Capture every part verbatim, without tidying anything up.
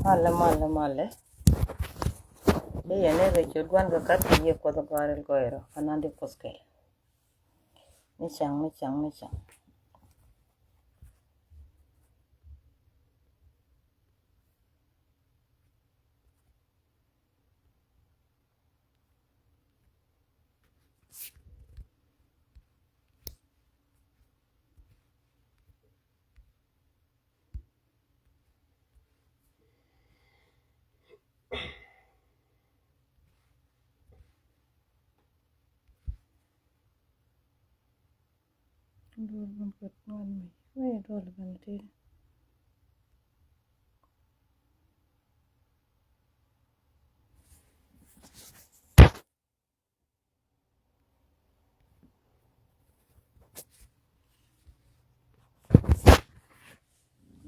Malɛ, malɛ, malɛ. I̱ yɛn ni rɛy ciöt Gua̱n kɛ Gat kɛ Yiëë Kuɔth Gɔaa Rɛl Gɔɔy Rɔ, kɛ Nandi Kuoth kɛl. Ni ca̱ŋ, ni ca̱ŋ, ni ca̱ŋ.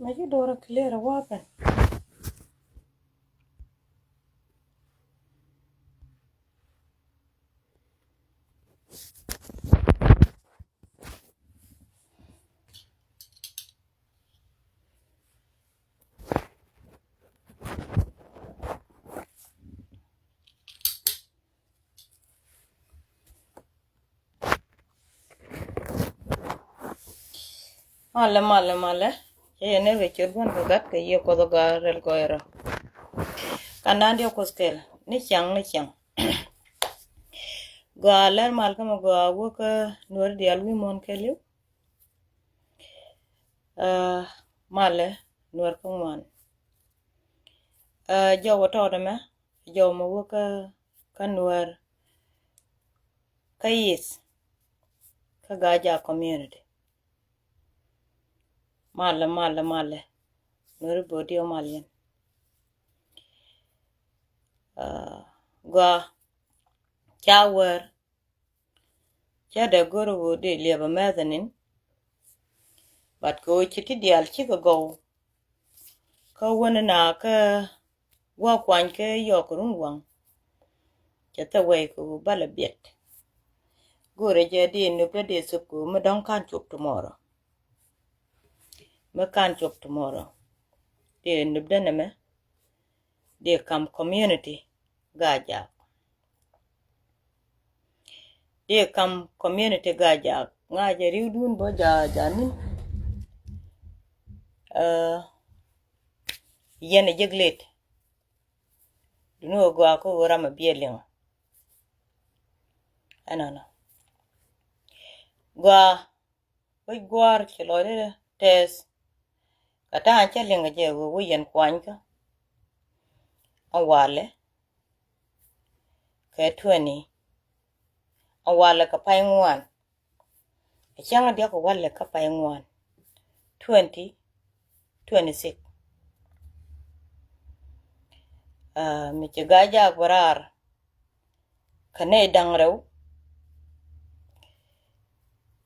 Mɛ ci duɔrɛ clear ɛ wa̱a̱ pɛn. Malɛ, malɛ, malɛ. Cɛ yɛn ni rɛy ciöt Gua̱n kɛ Gat kɛ Yiëë Kuɔth Gɔaa Rɛl Gɔɔy Rɔ, kɛ Nandi Kuoth kɛl. Ni ca̱ŋ, ni ca̱ŋ. Gɔaa lɛr mal kä mɛ gɔaa wä kä Nuäär diaal wi̱i̱ muɔ̱ɔ̱n kɛɛliw. Aa, malɛ Nuäär kä ŋuan. Aa, jɔw ɛ tɔɔt ɛmɛ, jɔw mɛ wä kä, kä Nuäär kä East, kä Gaa-jaak community. Malɛ, malɛ, malɛ. Nuäär i̱ bo̱o̱diɛ mal yɛn. Aa, gɔaa, ca wär. Cä dee go̱r ɣöö dee liɛpɛ mɛth ɛ ni̱n. But kɛ ɣöö ci ti diaal cikɛ gɔw. Kä wäni na kä gua̱a̱k kuany kä yɔɔk run waŋ. Cɛ thɛ wɛy kɛ ɣöö balɛ biɛt. Go̱rɛ jɛ dee nöp dee thöp kɛ ɣöö mi dɔ̱ŋ ka̱n cop tomorrow. Mi ka̱n cop tomorrow. Dee nöp dee nɛmɛ. Dee kam community Gaa-jaak. Dee kam community Gaa-jaak. Ŋa̱cä ri̱wdun bä Jaa-, Jaani. Aa, yɛn ɛ jek let. Duni ɣöö gɔaa kä ɣöö ram ɛ biɛ liŋ. Ɛnɔnɔ. Gɔaa. Wec gua̱a̱r ci lɔcdä tɛth. Kɛ ta̱a̱ cä liŋ kɛ jɛ ɣöö wec yɛn kuanykä. Ɛ walɛ kɛ twenty. Ɛ walɛ kɛ pay ŋuan. Ɛ cäŋ diɔ̱k ɛ walɛ kä pay ŋuan. Twenty twenty-six. Aa, mi ci Gaa-jaak bä raar. Kä nɛy da̱ŋ rɛw.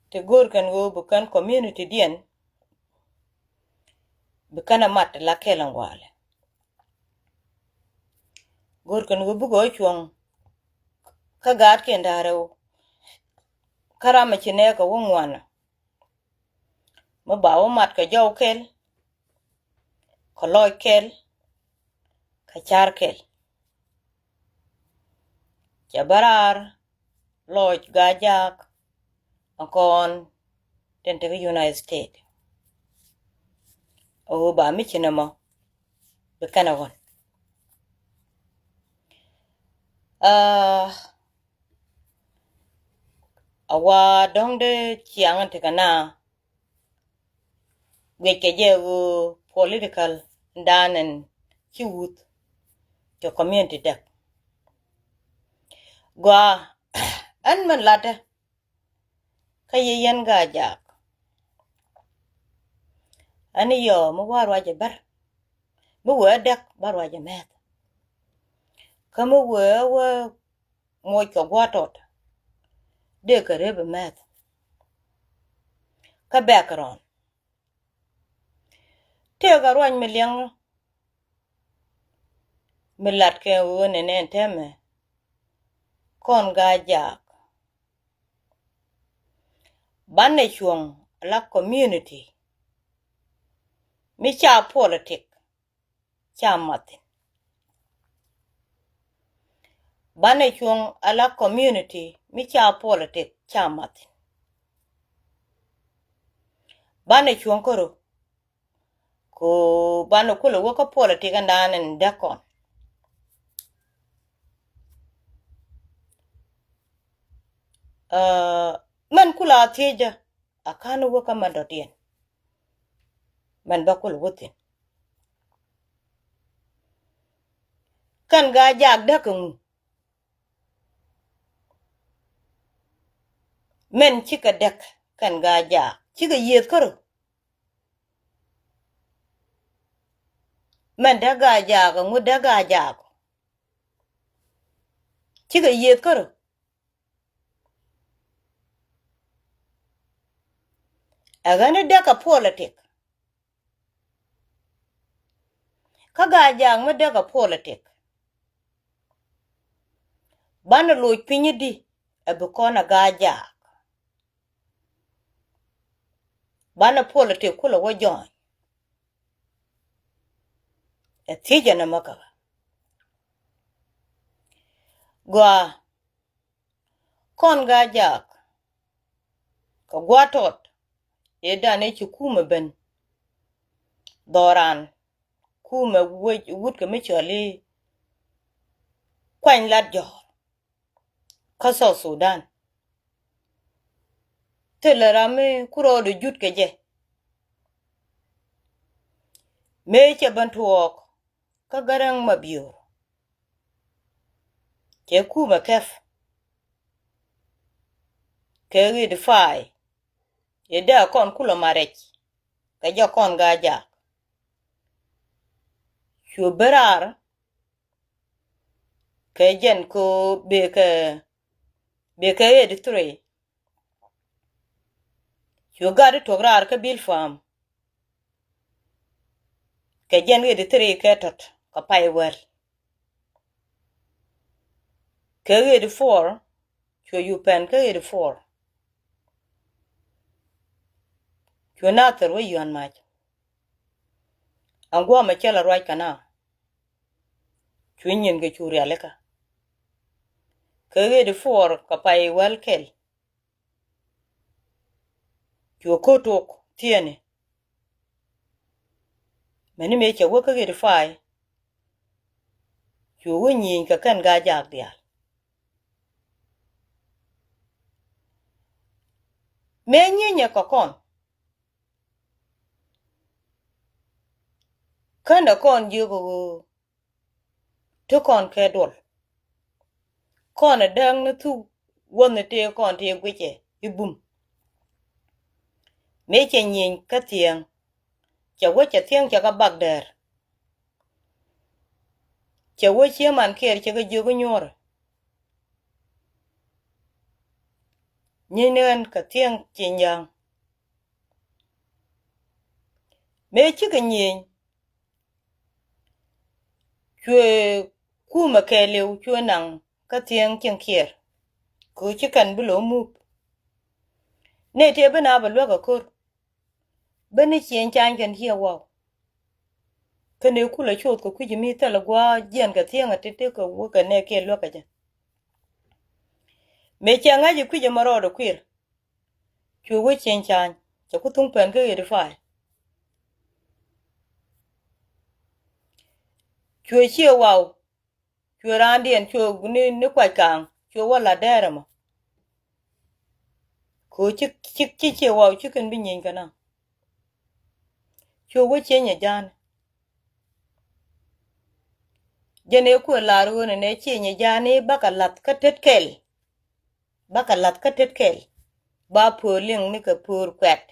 Ti go̱o̱r kɛn ɣöö bi kɛn community diɛn bi kɛn a mat la kɛl ɛn walɛ. Go̱o̱r kɛn ɣöö bi gɔɔ cuɔ̱ŋ kä gaatkiɛn da̱ŋ rɛw. Kä ram a ci nɛɛkɛ wä ŋuanä. Mi ba wä mat kɛ jɔw kɛl, kɛ lɔc kɛl, kɛ car kɛl. Cɛ bä raar lɔc Gaa-jaak ɛ kɔn tin te kä United States. Ɛ ɣöö ba mi ci nɛmɔ bi kɛn ɛ ɣɔn. Aa, a wa dɔ̱ŋ dee ciaŋ in tekɛ na guic kɛ jɛ ɣöö political dan in ci wuth cɛ community däk. Gɔaa, ɛn min latdä kä yɛ yɛn Gaa-jaak. Ɛn yɔ mi wa ruacɛ bär, mi wee däk ba ruacɛ mɛth. Kä mi wee wee moc kɛ gua̱a̱th tɔt. Dee kɛ rep ɛ mɛth. Kä background. Tëëkɛ ruac mi liɛŋ mi lat kɛ ɣöö nɛ nɛn tɛmɛ. Kɔn Gaa-jaak. Banɛ cuɔ̱ŋ la community. Mi ca politic. ca math thi̱n. Banɛ cuɔ̱ŋ ala community mi ca politic ca math thi̱n. Banɛ cuɔ̱ŋ kärö. Ku banɛ kulɛ wä kä politik ɛn da̱a̱n ɛn däk kɔn. Aa, mɛn kulɛ a thiecä a ka̱n wä kä mɛn dɔ̱diɛn. Mɛn bä kulɛ wä thi̱n. Kɛn Gaa-jaak däk kɛ ŋu? Mɛn cikɛ däk kɛn Gaa-jaak, cikɛ yiëëth kärö. Mɛn däk Gaa-jaak, ɛŋu däk Gaa-jaak? Cikɛ yiëëth kärö. Ɛ ɣän i̱ däk ɛ politik. Kä Gaa-jaak mi däk ɛ politik. Banɛ loc piny i̱di ɛ bi kɔn ɛ Gaa-jaak? Banɛ politik kulɛ wä jɔny? Ɛ thiecä nɛmɛ kä ɣä. Gɔaa, kɔn Gaa-jaak kɛ gua̱a̱th tɔt ëë dan ëë ci kumɛ ben dhɔran, kumɛ wec wut kɛ mi cɔl i̱ Kuany Lat Jɔ̱ɔ̱r kä South Sudan. Thilɛ ram mi kurɔɔdɛ jut kɛ jɛ. Mëë cɛ ben tuɔɔk kä Garaŋ Mabior. Cɛ kumɛ kɛp kɛ ɣet fa̱a̱y. Yɛ dee a kɔn kulɛ marɛc kɛ jɛ kɔn Gaa-jaak. Cu ben raar kɛ jɛn ko bekɛ, bekɛ eighty three. Cu gat i̱ tuɔk raar kä Bil Farm. Kɛ jɛn eighty three kɛ tɔt kɛ pay wäl. Kɛ eighty four, cuɛ yup pɛn kä eighty four. Cuɛ Nathir wä yɔ̱a̱n mac. Ɛn guɔ̱mɛ cɛ lɛ ruac kɛ na. Cuɛ nyin kɛ cu rialikä. Kɛ eighty four kɛ pay wäl kɛl. Cuɛ ko̱ tok thieenɛ. Mɛni mëë cɛ wä kä eighty five. Cuɛ wä nyieny kɛ kɛn Gaa-jaak diaal. Mëë nyieny ɛ kɛ kɔn. Känɛ kɔn jiök ɣöö ti kɔn kɛ duɔl. Kɔn ɛ dääk ni thuk wänh tëë kɔn tëë guicɛ i̱ bum. Mëë cɛ nyieny kä thiäŋ. Cɛ wä cɛ thiäŋ cɛ kɛ bak däär. Cɛ wä Cieman Kiɛɛr cɛ kɛ jiök i̱ nyuɔ̱ɔ̱rɛ. Nyieny ni ɣän kɛ thiäŋ ci nya̱a̱ŋ. Mëë cikɛ nyieny. Cuɛ kumɛ kɛɛliw cuɛ naŋ kä thiäŋ cieŋ kiɛɛr. Kɛ ɣöö ci kɛn bi lo̱o̱ mup. Nɛy tëë bi na bɛ luäk ɛ ko̱r. Bä ni Cieŋ Cany kɛn Ciɛ Waw. Kɛn ëë kulɛ coth kɛ kui̱c mi thilɛ gua̱a̱ jiɛn kɛ thiäŋ ɛ ti̱ti̱ kɛ wä kɛ nɛɛkiɛn luäk kɛ jɛ. Mëë cɛ ŋa̱c ɛ kui̱c ɛmɛ rɔɔdɛ kui̱r. Cuɛ wä Cieŋ Cany cɛ ku thuŋ pɛn kä eighty five. Cuɛ Ciɛ Waw. Cuɛ raandiɛn cuɛ ni, ni kuac ka̱a̱ŋ cuɛ wä la dɛɛr ɛmɔ. Kɛ ɣöö ci, ci, ci Ciɛ Waw ci kɛn bi nyieny kɛ na. Cuɛ wä Cieŋ ɛ Ja̱a̱ni. Jɛn ëë kuɛ lar ɣöö nɛ nɛ Cieŋ ɛ Ja̱a̱ni bakɛ la̱th kä tet kɛl. Bakɛ la̱th kä tet kɛl. Ba po̱o̱r liŋ ni kɛ po̱o̱r kuɛt.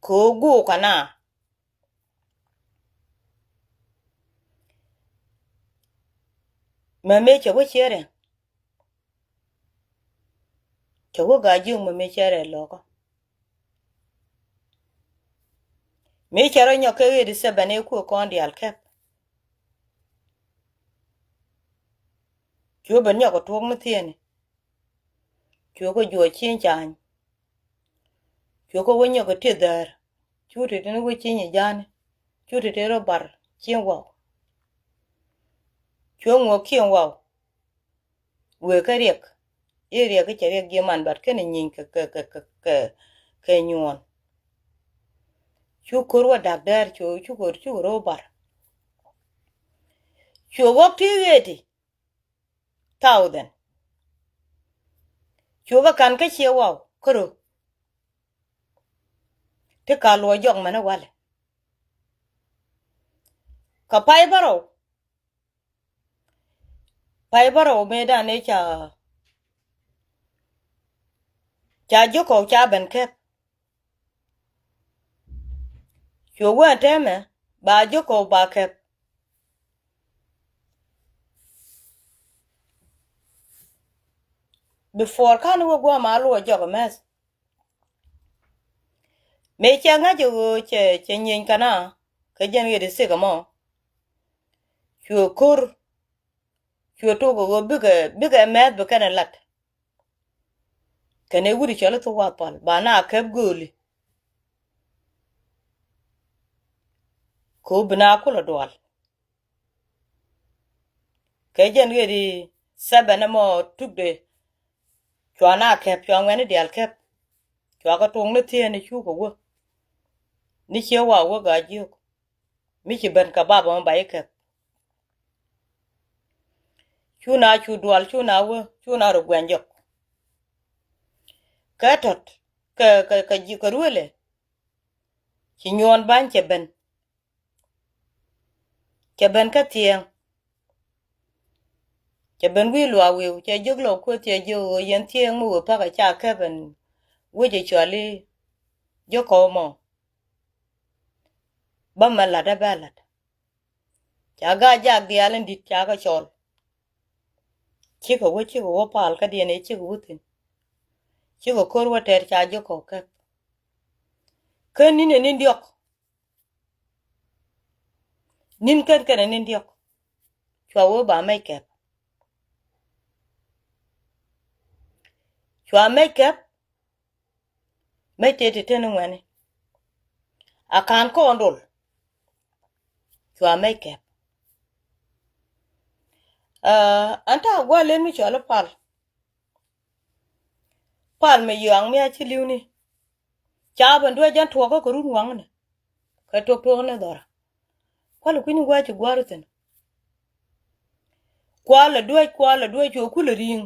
Kɛ ɣöö guuk kɛ na. Mɛ mëë cɛ wä ciɛ rɛŋ. Cɛ wä Gaa-jiök mɛ mëë cɛ rɛŋ lɔkä. Mëë cɛ rɔ nyɔk kɛ eighty seven ëë kuɛ kɔn diaal kɛp. Cuɛ ben nyɔk kɛ tuɔɔk ni thieenɛ. Cuɛ kɛ juɔc Cieŋ Cany. Cuɛ kɛ wä nyɔk kɛ ti dhäär. Cu ti̱ti̱ ni wä ci nyi ja̱a̱ni. Cu ti̱ti̱ rɔ bar cieŋ waw. Cuɛ ŋuɔk cieŋ waw. Wëë kä riɛk. I̱ riɛk i̱ cɛ riɛk jiɛ man, but kɛn i̱ nyiny kɛ, kɛ, kɛ, kɛ, kɛ, kɛ nyuɔ̱ɔ̱n. Cu ko̱r wä da̱k däär cu, cu ko̱r, cu ko̱r wä bar. Cu ɣɔk ti ɣëëti. Thousand. Cu kɛ ka̱n kä ciɛ waw kärö. Ti ka luɔc jɔk mɛn i̱ walɛ. Kɛ pay bärɔw. Pay bärɔw mëëdan ëë ca, ca ji̱ kɔw ca ben kɛp. Cu wee tɛmɛ ba ji̱ kɔw ba kɛp. Before kan wä guam a luɔ jɔk mɛth. Mëë cɛ ŋa̱c ɛ ɣöö cɛ, cɛ nyieny kana kɛ jɛn ɣet ɛ thik ɛmɔ. Cuɛ ko̱r, cuɛ tok ɛ ɣöö bikɛ, bikɛ mɛth bi kɛn ɛ lat. Kɛn ɛ wut ɛ cɔl ɛ thok wath pal ba na kɛp gööli. Kɛ ɣöö bi na kulɛ dual. Kɛ jɛn ɣet i̱ seven ɛmɔ tukdɛ. Cua na kɛp, cua ŋuɛ̈ni diaal kɛp. Cua kɛ tuɔ̱ŋ ni thieen i̱ cukɛ wä. Ni ciɛ wa wä gaa jiök. Mi ci ben kɛ bap ɛmɔ ba i̱ kɛp. Cu na cu dual, cu na wä, cu na rɔ guɛny jɔk. Kɛ tɔt, kɛ, kɛ, kɛ ji̱, kɛ ruëlɛ. Ci nyuɔ̱ɔ̱n ba̱ny cɛ ben. Cɛ ben kä thiɛŋ. Cɛ ben wi̱i̱ luaak wi̱i̱, cɛ jiök lɔ kueth, cɛ jiök ɣöö yɛn thiɛŋ mi wëë pa̱k ɛ ca kɛp ɛn wec ɛ cɔal i̱ jiök kɔw mɔ. Bä mɛ la̱t ɛ bɛ la̱t. Ca gaa jak diaal in di̱t ca kɛ cɔl. Cikɛ wä, cikɛ wä pal kädiɛn ëë cikɛ wä thi̱n. Cikɛ ko̱r wä tɛɛr ca jiök kɔw kɛp. Kä ni̱n ɛ ni̱n diɔ̱k. Ni̱n kɛn kɛn ɛ ni̱n diɔ̱k. Cua wee ba mɛc kɛp. Cua mɛc kɛp. Mɛc tëë ti teni ŋuɛni. A ka̱n kɔn dol. Cua mɛc kɛp. Aa, ɛn ta̱a̱ gua̱l len mi cɔal i̱ pal. Pal mi yɔaŋ mi a ci li̱wni. Ca ben duec jɛn tuɔɔkä kɛ run waŋni. Kɛ tuɔk tuɔɔk ni dhɔra. Kual kui̱ni gua̱c ci gua̱r thi̱n. Kual a duec, kual a duec, cu kulɛ ri̱i̱ŋ.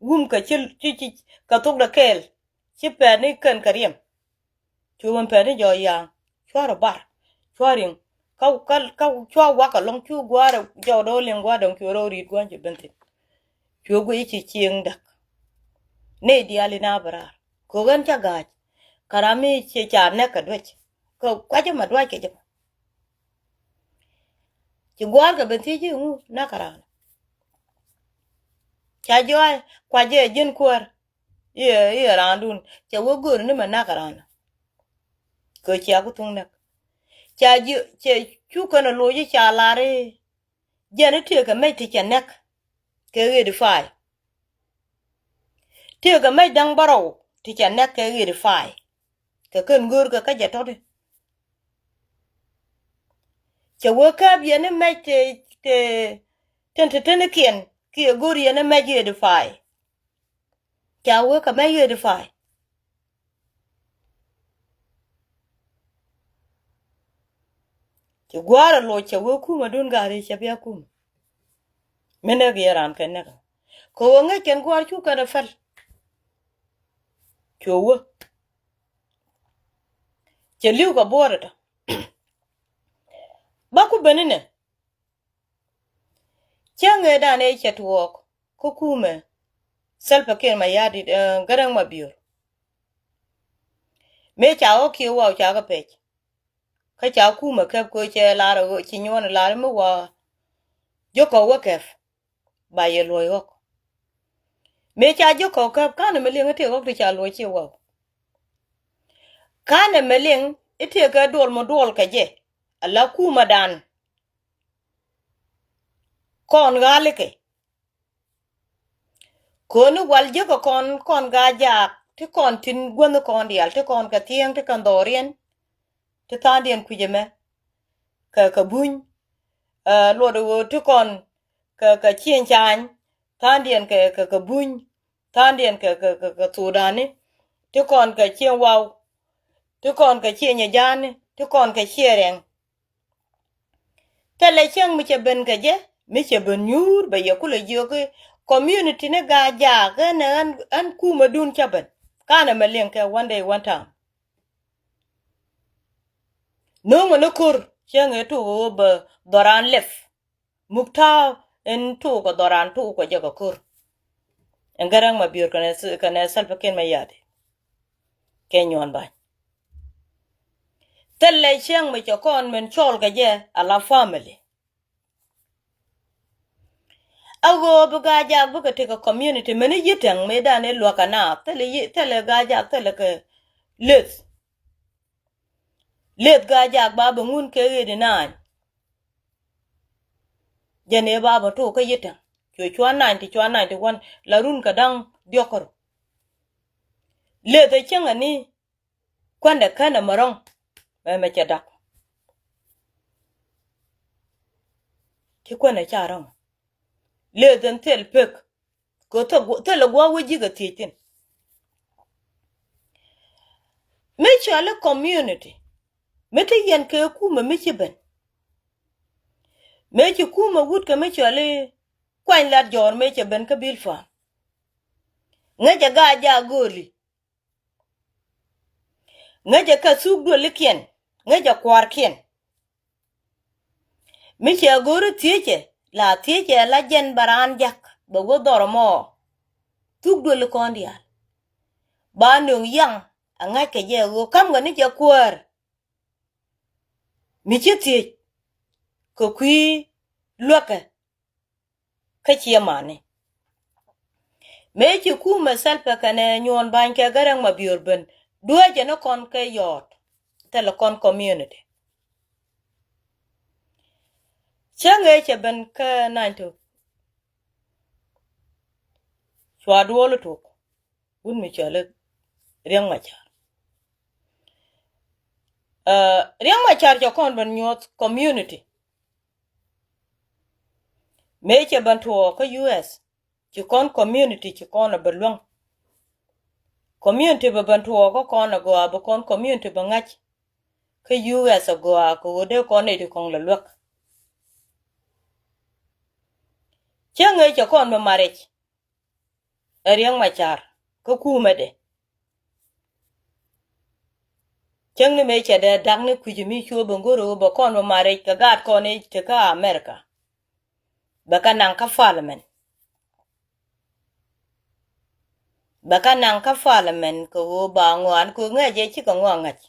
Wum kɛ ci, ci, ci, kɛ thokdɛ kɛɛl. Ci pɛɛt ni kɛn kɛ riɛm. Cu ben pɛɛt ni jɔɔc yaaŋ. Cua rɔ bar. Cua riŋ. Ka, ka, ka cua wak alɔŋ cu gua̱a̱r jɔɔk dɔɔ liŋ gua̱a̱r dɔŋ cu rɔ ri̱i̱t gua̱a̱r ci ben thi̱n. Cu guic ci cieŋ däk. Nɛy diaal in a bɛ raar. Kɛ ɣän ca ga̱a̱c. Kä ram mi ci ca nɛk kɛ duec. Kɛ kuac ɛmɛ duac kɛ jɛ. Ci gua̱a̱r kɛ ben thiec i̱ ŋu nak kɛ raan. Ca jɔɔc kuac jɛ ji̱n kuäär. I̱, i̱ raandun cɛ wä go̱o̱ri ni mɛ nak raan. Kɛ cia ku thuŋ näk. Ca ji̱, cɛ cu kɛn ɛ loc i̱ ca lar i̱ jɛn i̱ tëëkɛ mɛc ti cɛ näk kɛ ɣet i̱ fa̱a̱y. Tëëkɛ mɛc da̱ŋ bärɔw ti cɛ näk kɛ ɣet i̱ fa̱a̱y. Kɛ kɛn go̱o̱rkɛ kä jɛ tɔ̱ti. Cɛ wee kääp yɛn i̱ mɛc ti, ti, tin ti tinikiɛn kiɛ go̱o̱r yɛn i̱ mɛc ɣet i̱ fa̱a̱y. Ca wee kɛ mɛ yee di fa̱a̱y. Ci gua̱a̱r a loc cɛ wee kumä dun ga̱a̱r i̱ cɛ bia kumä. Mi näk yɛ raan kɛ näk. Kɛ wee ŋäc kɛn gua̱a̱r cu kɛn a fäl. Cu wee. Cɛ li̱w kɛ buɔ̱ɔ̱r ɛ tɔ. Ba ku ben inɛ. Cäŋ ëëdan ëë cɛ tuɔɔk kä kumɛ Salva Kiir Mayardit, eh, Garaŋ Mabior. Mëë ca ɣɔ̱k kiɛ waw ca kɛ pɛc. Kä ca kumɛ kɛp kɛ cɛ lar ɣöö ci nyuɔ̱n lar mi wa jiök kɔw wä kɛp. Ba yɛ luɔ̱c ɣɔ̱k. Mëë ca jiök kɔw kɛp ka̱n ɛmɛ liŋ i̱ tëë ɣɔ̱k ti ca luɔ̱c ci waw. Ka̱n ɛmɛ liŋ i̱ tëë kɛ duɔl mɔ duɔl kɛ jɛ. Ala kumɛdan. Kɔn ɣa̱likɛ. Köni wal jiäkä kɔn, kɔn gaa jaak, ti kɔn tin guänh kɔn diaal, ti kɔn kɛ thieŋ, ti kɛn dhɔriɛn. ti tha̱a̱ŋdiɛn kui̱c ɛmɛ kɛ kɛ buny. Ɛ, luɔt ɣöö ti kɔn kɛ kɛ cieŋ caany, tha̱a̱ŋdiɛn kɛ kɛ kɛ buny, tha̱a̱ŋdiɛn kɛ kɛ kɛ kɛ Thudani, ti kɔn kɛ cieŋ waw, ti kɔn kɛ cieŋ nyɛ ja̱a̱ni, ti kɔn kɛ cieŋ rɛŋ. Thilɛ cäŋ mi cɛ ben kɛ jɛ, mi cɛ ben nyuur bɛ yɛ kulɛ jiök i̱ community ni Gaajaak ɛn, ɛn, ɛn kumɛdun cä ben. Kanɛ mɛ liŋ kɛ one day, one time. No̱o̱ŋɛ ni ko̱r cäŋ ëë tok ɣöö bɛ dhɔran lɛp. Muk ta̱a̱ ɛn tok kɛ dhɔran tok kɛ jɛ kɛ ko̱r. Ɛn Garaŋ Mabior kɛnɛ, kɛnɛ Salva Kiir Mayardit kɛ Nyuɔn Bany. Thilɛ cäŋ mi cɛ kɔn min cɔl kɛ jɛ ala family. A ɣöö bi Gaajaak bikɛ tekɛ community mini Yi̱tɛŋ mëëdan i̱ luäkä naath, thilɛ Yi-, thilɛ Gaajaak, thilɛ kɛ leth. Leth Gaajaak ba bɛ ŋun kɛ ɣet inaany. Jɛn ëë ba bɛ tok kä Yi̱tɛŋ. Cuɛ cuan nine ti cuan nine ti wan la run kɛ da̱ŋ diɔ̱k kärɔ. Leth ɛ cäŋ ani kuändɛ känɛ mɛ rɔ̱ŋ. Mɛ mɛ cɛ dak. Ci kuändɛ ca rɔ̱ŋ. Leth ɛn thil pek. Kɛ thil, thilɛ gua̱a̱k wec ji̱ kɛ thiec thi̱n. Mi cɔali community mi te yɛn kɛ kumɛ mi ci ben. Mëë ci kumɛ wut kɛ mi cɔali Kuany Lat Jɔɔr mëë cɛ ben kä Bilpam. Ŋäcɛ Gaajaak gööli. Ŋäcɛ kɛ thuk duëlikiɛn, ŋäcɛ kua̱rkiɛn. Mi cɛ go̱o̱ri thiecɛ, la thiecɛ la jɛn bɛ raan jak bɛ wä dhɔr mɔ. Thuk duëli kɔn diaal. Ba nöŋ yaŋ a ŋa̱ckɛ jɛ ɣöö ka̱mkɛ ni jɛ kuäär. Mi ci thiec kɛ kui̱ luäkɛ. Kä ciɛ mani mëë ci kumɛ Salva kɛnɛ Nyuɔn Bany kɛ Garaŋ Mabior ben dueecɛ ni kɔn kɛ yɔɔt. Thilɛ kɔn community. Cäŋ ëë cɛ ben kä nine two. Cua duɔl i̱ tuk wut mi cɔl i̱ Riɛŋ Macar. Ɛ, Riɛŋ Macar cɛ kɔn ben nyuɔth community. Mëë cɛ ben tuɔɔk kä U S ci kɔn community ci kɔn a bɛ luäŋ. Community bɛ ben tuɔɔk kä kɔn a gɔaa bɛ kɔn community bɛ ŋa̱c. Kä U S a gɔaa kɛ ɣöö dee kɔn nɛy ti kɔn lɛ luäk. Cäŋ ëë cɛ kɔn bɛ maric. Ɛ Riɛŋ Macar kä kumɛdɛ. Cäŋ ni mëë cɛ dee dak ni kui̱ci mi cuɔ ben go̱r ɣöö bɛ kɔn bɛ maric kɛ gaat kɔn i̱ te kä America. Bɛ kä naŋ kä parliament. Bɛ kä naŋ kä parliament kɛ ɣöö ba ŋɔan kɛ ɣöö ŋäcɛ cikɛ ŋɔa ŋäc.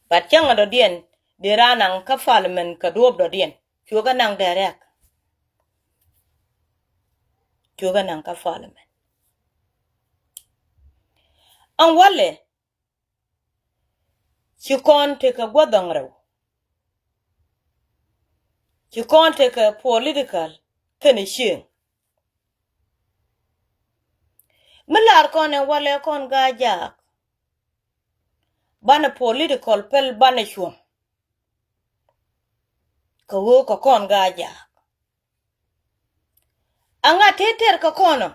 But cäŋ dɔ̱diɛn dee raan naŋ kä parliament kɛ duɔ̱ɔ̱p dɔ̱diɛn. Cuɛ kɛ naŋ direct. Cuɛ kɛ naŋ kä parliament. Ɛn walɛ ci kɔn tekɛ gua̱dhɔŋ rɛw. Ci kɔn tekɛ political kɛnɛ cieŋ. Mi lar kɔn ɛn walɛ kɔn Gaajaak. Banɛ political pɛl banɛ cuɔ̱ŋ. Kɛ ɣöö kɛ kɔn Gaajaak. Aŋa tëë tɛr kɛ kɔn ɔ.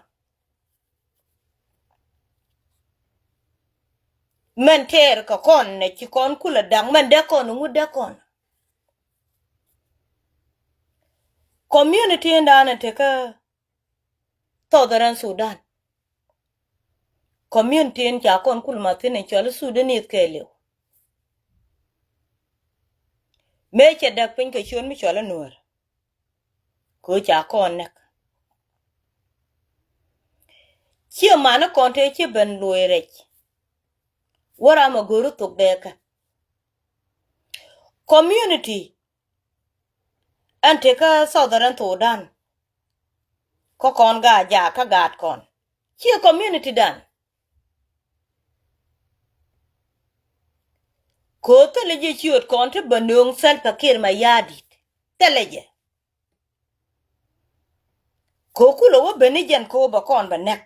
Mɛn tɛr kɛ kɔn nɛ ci kɔn kulɛ da̱k mɛn dee kɔn ŋut dee kɔn. Community in da̱a̱n in tekä Southern Sudan. Community in ca kɔn kul mathin in cɔl i̱ Sudanese kɛɛliw. Mëë cɛ däk piny kɛ ciöt mi cɔl i̱ Nuäär. Kɛ ɣöö ca kɔn näk. Ciɛ mani kɔn tëë ci ben luɔi rɛc. Wä ram a go̱o̱ri thok dɛɛkä. Community ɛn tekä Southern Sudan. Kä kɔn Gaajaak kä gaat kɔn ciɛ community dan. Kɛ ɣöö thilɛ jɛ ciöt kɔn ti bɛ nööŋ Salva Kiir Mayardit. Thilɛ jɛ. Kɛ ɣöö kulɛ wä ben ni jɛn kɛ ɣöö bɛ kɔn bɛ näk.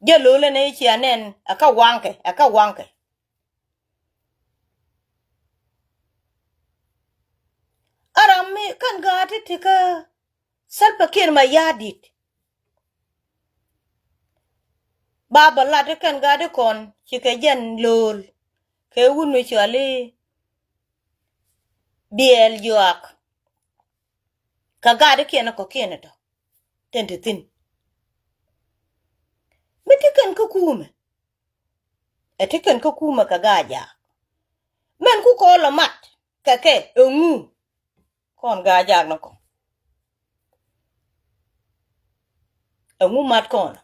Jɛ lo̱l ɛn ɛ cia nɛn ɛ kä waŋkɛ, ɛ kä waŋkɛ. Ɛ ram mi kɛn gaat ti ti kä Salva Kiir Mayardit. Ba bä lat ti kɛn gaat ti kɔn ci kɛ jɛn lo̱l kɛ wun mi cɔal i̱ Biɛl Juak. Kɛ gaat ti kiɛn kɔ kiɛn tɔ tin ti thi̱n. Mi ti kɛn kä kumɛ. Ɛ ti kɛn kä kumɛ kɛ Gaa-jaak. Mɛn ku kɔn lɛ mat kɛ kɛ ɛŋu? Kɔn Gaa-jaak ni kɔn ɛŋu mat kɔn?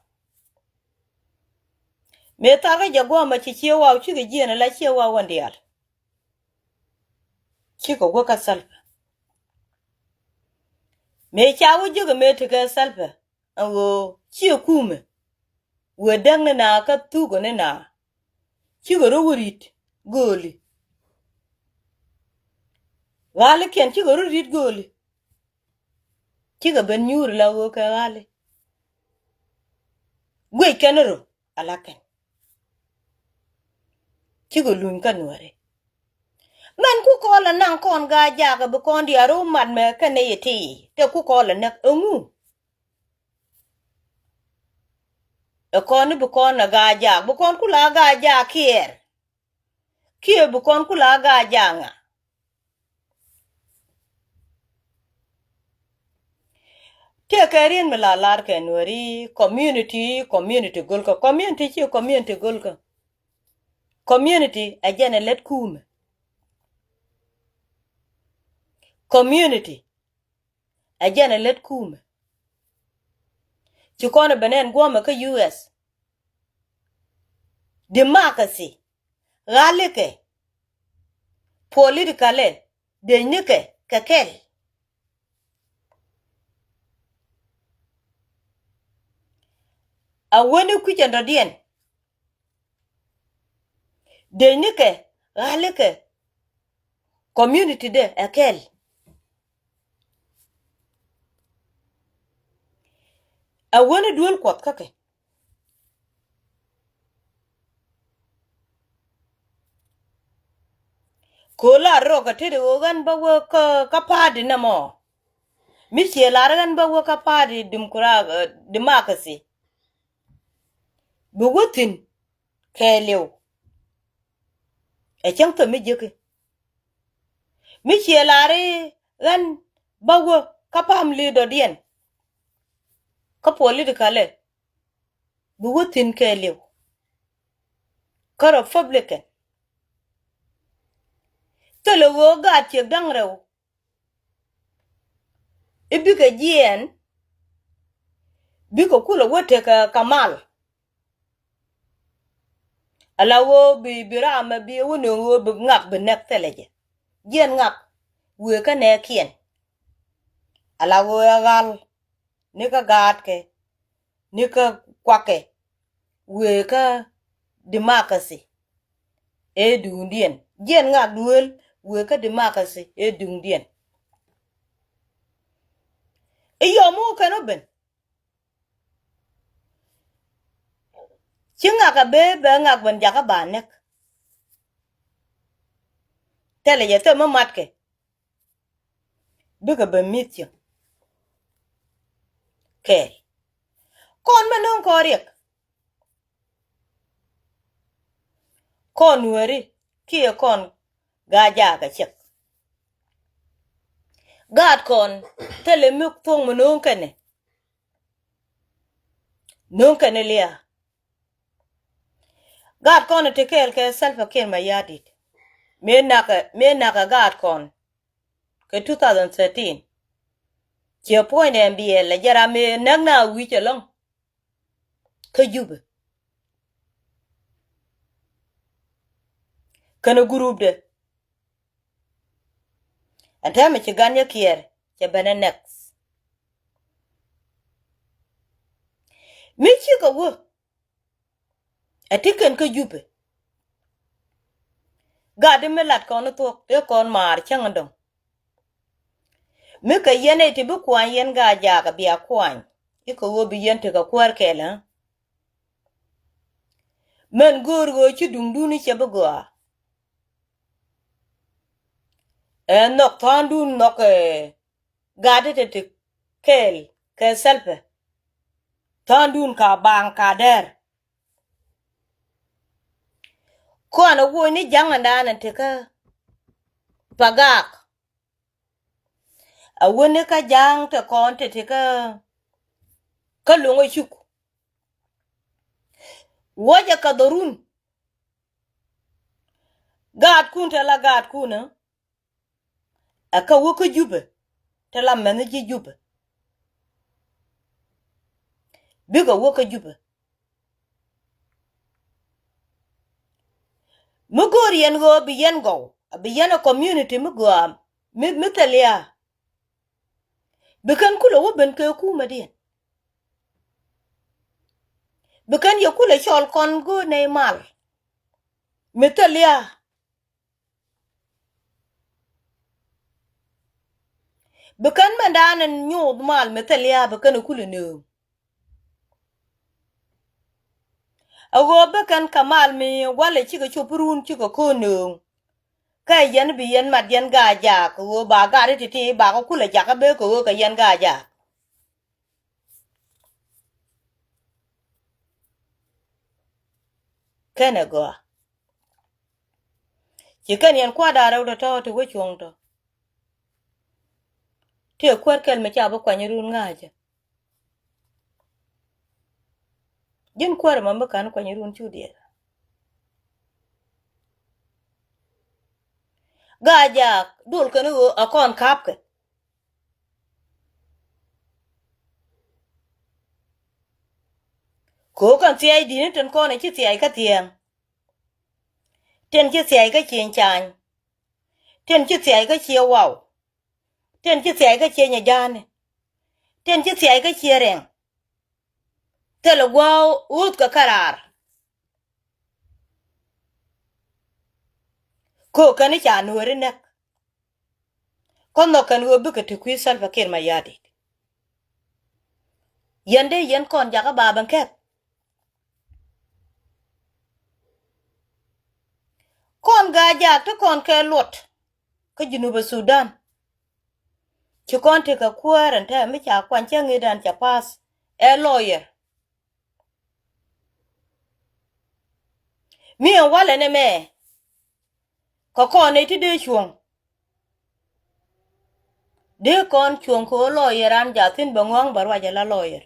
Mëë tharkɛ jɛ guɔmɛ ci Ciɛ Waw cikɛ jiɛn ala Ciɛ Waw wän diaal. Cikɛ wä kä Salva. Mëë ca wä jiäkɛ mëë tekɛ Salva. Ɛn ɣöö ciɛ kumɛ wëë däk ni na kä thukɛ ni na. Cikɛ rɔ wä ri̱t gööli. Ɣalikiɛn cikɛ rɔ ri̱t gööli. Cikɛ ben nyuuri la ɣöö kɛ ɣali. Guic kɛn rɔ ala kɛn. Cikɛ luny kä Nuääri. Mɛn ku kɔn lɛ naŋ kɔn Gaa-jaak bi kɔn diaal rɔ mat mɛ kɛn nɛy ti te ku kɔn lɛ näk ɛŋu? Ɛ kɔn ni bi kɔn ɛ Gaa-jaak, bi kɔn ku la Gaa-jaak Kiir. Kiir bi kɔn ku la Gaa-jaak ŋa? Tëëkɛ riet mi la lar kɛ Nuääri community, community go̱lkä, community ci community go̱lkä. Community ɛ jɛn ɛ lät kumɛ. Community ɛ jɛn ɛ lät kumɛ. Ci kɔn ɛ ben ɛn guɔmɛ kä U S. Democracy, ɣalikɛ, politically, dëcnikɛ kɛ kɛl. A wäni kui̱c ɛn dɔ̱diɛn. Dëcnikɛ, ɣalikɛ, community dɛ ɛ kɛl. A wäni duel Kuɔth kä kɛ. Ko̱ la rɔ kɛ tetdɛ ɣöö ɣän bä wä kä, kä party nɛmɔ. Mi ciɛ lar ɣän bä wä kä party democra-, eh, democracy. Bi wä thi̱n kɛɛliw. Ɛ cäŋ thäm mi jiäki. Mi ciɛ lar i̱ ɣän bä wä kä family dɔ̱diɛn. Kä politically. Bi wä thi̱n kɛɛliw. Kä Republican. Thilɛ ɣöö gaat ciek da̱ŋ rɛw. I̱ bikɛ jiɛɛn. Bikɛ kulɛ wä tekɛ kɛ mal. Ala ɣöö bi, bi ram ɛ bi wä nööŋ ɣöö bi ŋak bi näk thilɛ jɛ. Jiɛn ŋak wëë kä nɛɛkiɛn. Ala ɣöö ɛ ɣal ni kä gaatkɛ ni kä kuakɛ wëë kä democracy. Ëë duundiɛn jiɛn ŋak duëël wëë kä democracy ëë duundiɛn. I̱ yɔm wä kɛn wä ben. Ci ŋak a bee bɛ ŋak ben jakä ba näk. Thilɛ jɛ thil mi matkɛ. Bikɛ ben mi̱th cieŋ. Kɛɛl. Kɔn mɛ no̱o̱ŋ kɔn riɛk. Kɔn Nuääri kiɛ kɔn Gaa-jaak a ciɛk. Gaat kɔn thilɛ mi thuɔ̱ŋ mi no̱o̱ŋ kɛnɛ. No̱o̱ŋ kɛnɛ liaa. Gaat kɔn ti kɛɛl kɛ Salva Kiir Mayardit. Mëë nakɛ, mëë nakɛ gaat kɔn kɛ two thousand thirteen. Ciɛ puɔ̱nydɛ ɛn biɛl ɛ jɛ ram mëë näk na wi̱c ɛlɔ̱ŋ. Kä Jubɛ. Kɛnɛ gurupdɛ. Ɛn täämɛ ci gan yɛ Kiir cɛ ben ɛ next. Mi cikɛ wä. Ɛ ti kɛn kä Jubɛ. Gat di mi lat kɔn thuɔ̱k tëë kɔn maar cäŋ dɔ̱ŋ. Mi kɛ yɛn ɛ ti bi kuany yɛn Gaa-jaak a bia kuany. Ikɛ ɣöö bi yɛn tekɛ kuäär kɛɛl ɛ. Mɛn go̱o̱r ɣöö ci duŋdun i̱ cɛ bi gɔaa. Ɛ nhɔk tha̱a̱ŋdun nhɔk ɛ gat i̱ te ti kɛɛl kɛ Salva. Tha̱a̱ŋdun ka baaŋ ka dɛr. Kɔn ɛ woc ni ja̱ŋ ɛndan ɛ tekä Pagak. A wen ni kä ja̱a̱ŋ te kɔn te ti kä, kä lo̱ŋ a cuk. Wuɔcɛ kä dhorun. Gaatkun te la gaatkun ɛ, ɛ kä wä kä Jupɛ, te la mɛnh ji̱ Jupɛ. Bikɛ wä kä Jupɛ. Mi go̱o̱r yɛn ɣöö bi yɛn gɔw, bi yɛn a community mi gɔaa, mi, mi thil ya. Bi kɛn kulɛ wä ben kɛ kumɛdiɛn. Bi kɛn yɛ kulɛ cɔl kɔn go̱o̱r nɛy mal. Mi thil ya. Bi kɛn mɛndan in nyuuth mal mi thil ya bi kɛn kulɛ nööŋ. A ɣöö bi kɛn kɛ mal mi walɛ cikɛ cop run cikɛ ko̱o̱n nööŋ. Kä yɛn bi yɛn mat yɛn Gaa-jaak kɛ ɣöö ba gat i̱ ti̱ti̱ ba kɛ kulɛ jakä bee kɛ ɣöö kɛ yɛn Gaa-jaak. Kɛnɛ gɔaa. Ci kɛn yɛn kua̱r da̱ŋ rɛw tɔ̱tɔ̱ ti wä cuɔ̱ŋ tɔ. Tëë kuäär kɛl mi ca bi kuany run ŋa̱cä. Ji̱n kuäär ɛmɔ mi ka̱n kuany run cu diɛɛr. Gaa-jaak duɔl kɛn ɣöö a kɔn ka̱pkɛ. Kɛ ɣöö kɛn thia̱cdi̱n tin kɔn ɛ ci thia̱c kä thiɛɛŋ. Tin ci thia̱c kä cieŋ cany. Tin ci thia̱c kä ciɛ waw. Tin ci thia̱c kä ciɛ nyɛ ja̱a̱ni. Tin ci thia̱c kä ciɛ rɛŋ. Thilɛ gua̱a̱k ɣöth kɛ kä raar. Kɛ ɣöö kɛn i̱ ca Nuääri näk. Kä nhɔk kɛn ɣöö bikɛ ti kui̱ Salva Kiir Mayardit. Yɛn dee yɛn kɔn jakä ba ben kɛp. Kɔn Gaa-jaak ti kɔn kɛ luɔt kä Junubä Sudan. Ci kɔn tekɛ kuäär ɛn tɛm mi ca kuany cä ŋi̱i̱cdan ca pass ɛ lawyer. Mi ɛn walɛ nɛmɛ kɛ kɔn nɛy ti dee cuɔ̱ŋ. Dee kɔn cuɔ̱ŋ kɛ ɣöö lawyer an jaathin bɛ ŋɔ̱a̱ŋ bɛ ruac ala lawyer.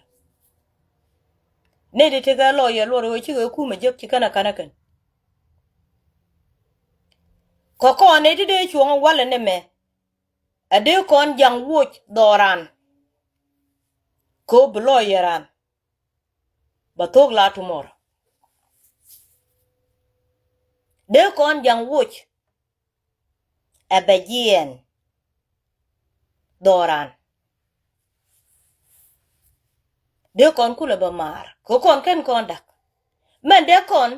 Nɛy ti tekɛ lawyer luɔr ɣöö cikɛ kumɛ jek ci kɛn a kän a kɛn. Kɛ kɔn nɛy ti dee cuɔ̱ŋ walɛ nɛmɛ. A dee kɔn jaŋ woc dhɔran. Kɛ ɣöö bi lawyer an. Bɛ thok la tomorrow. Dee kɔn jaŋ woc. Ɛ bɛ jiɛɛn dhɔran. Dee kɔn kulɛ bɛ maar kɛ kɔn kɛn kɔn da̱k. Mɛn dee kɔn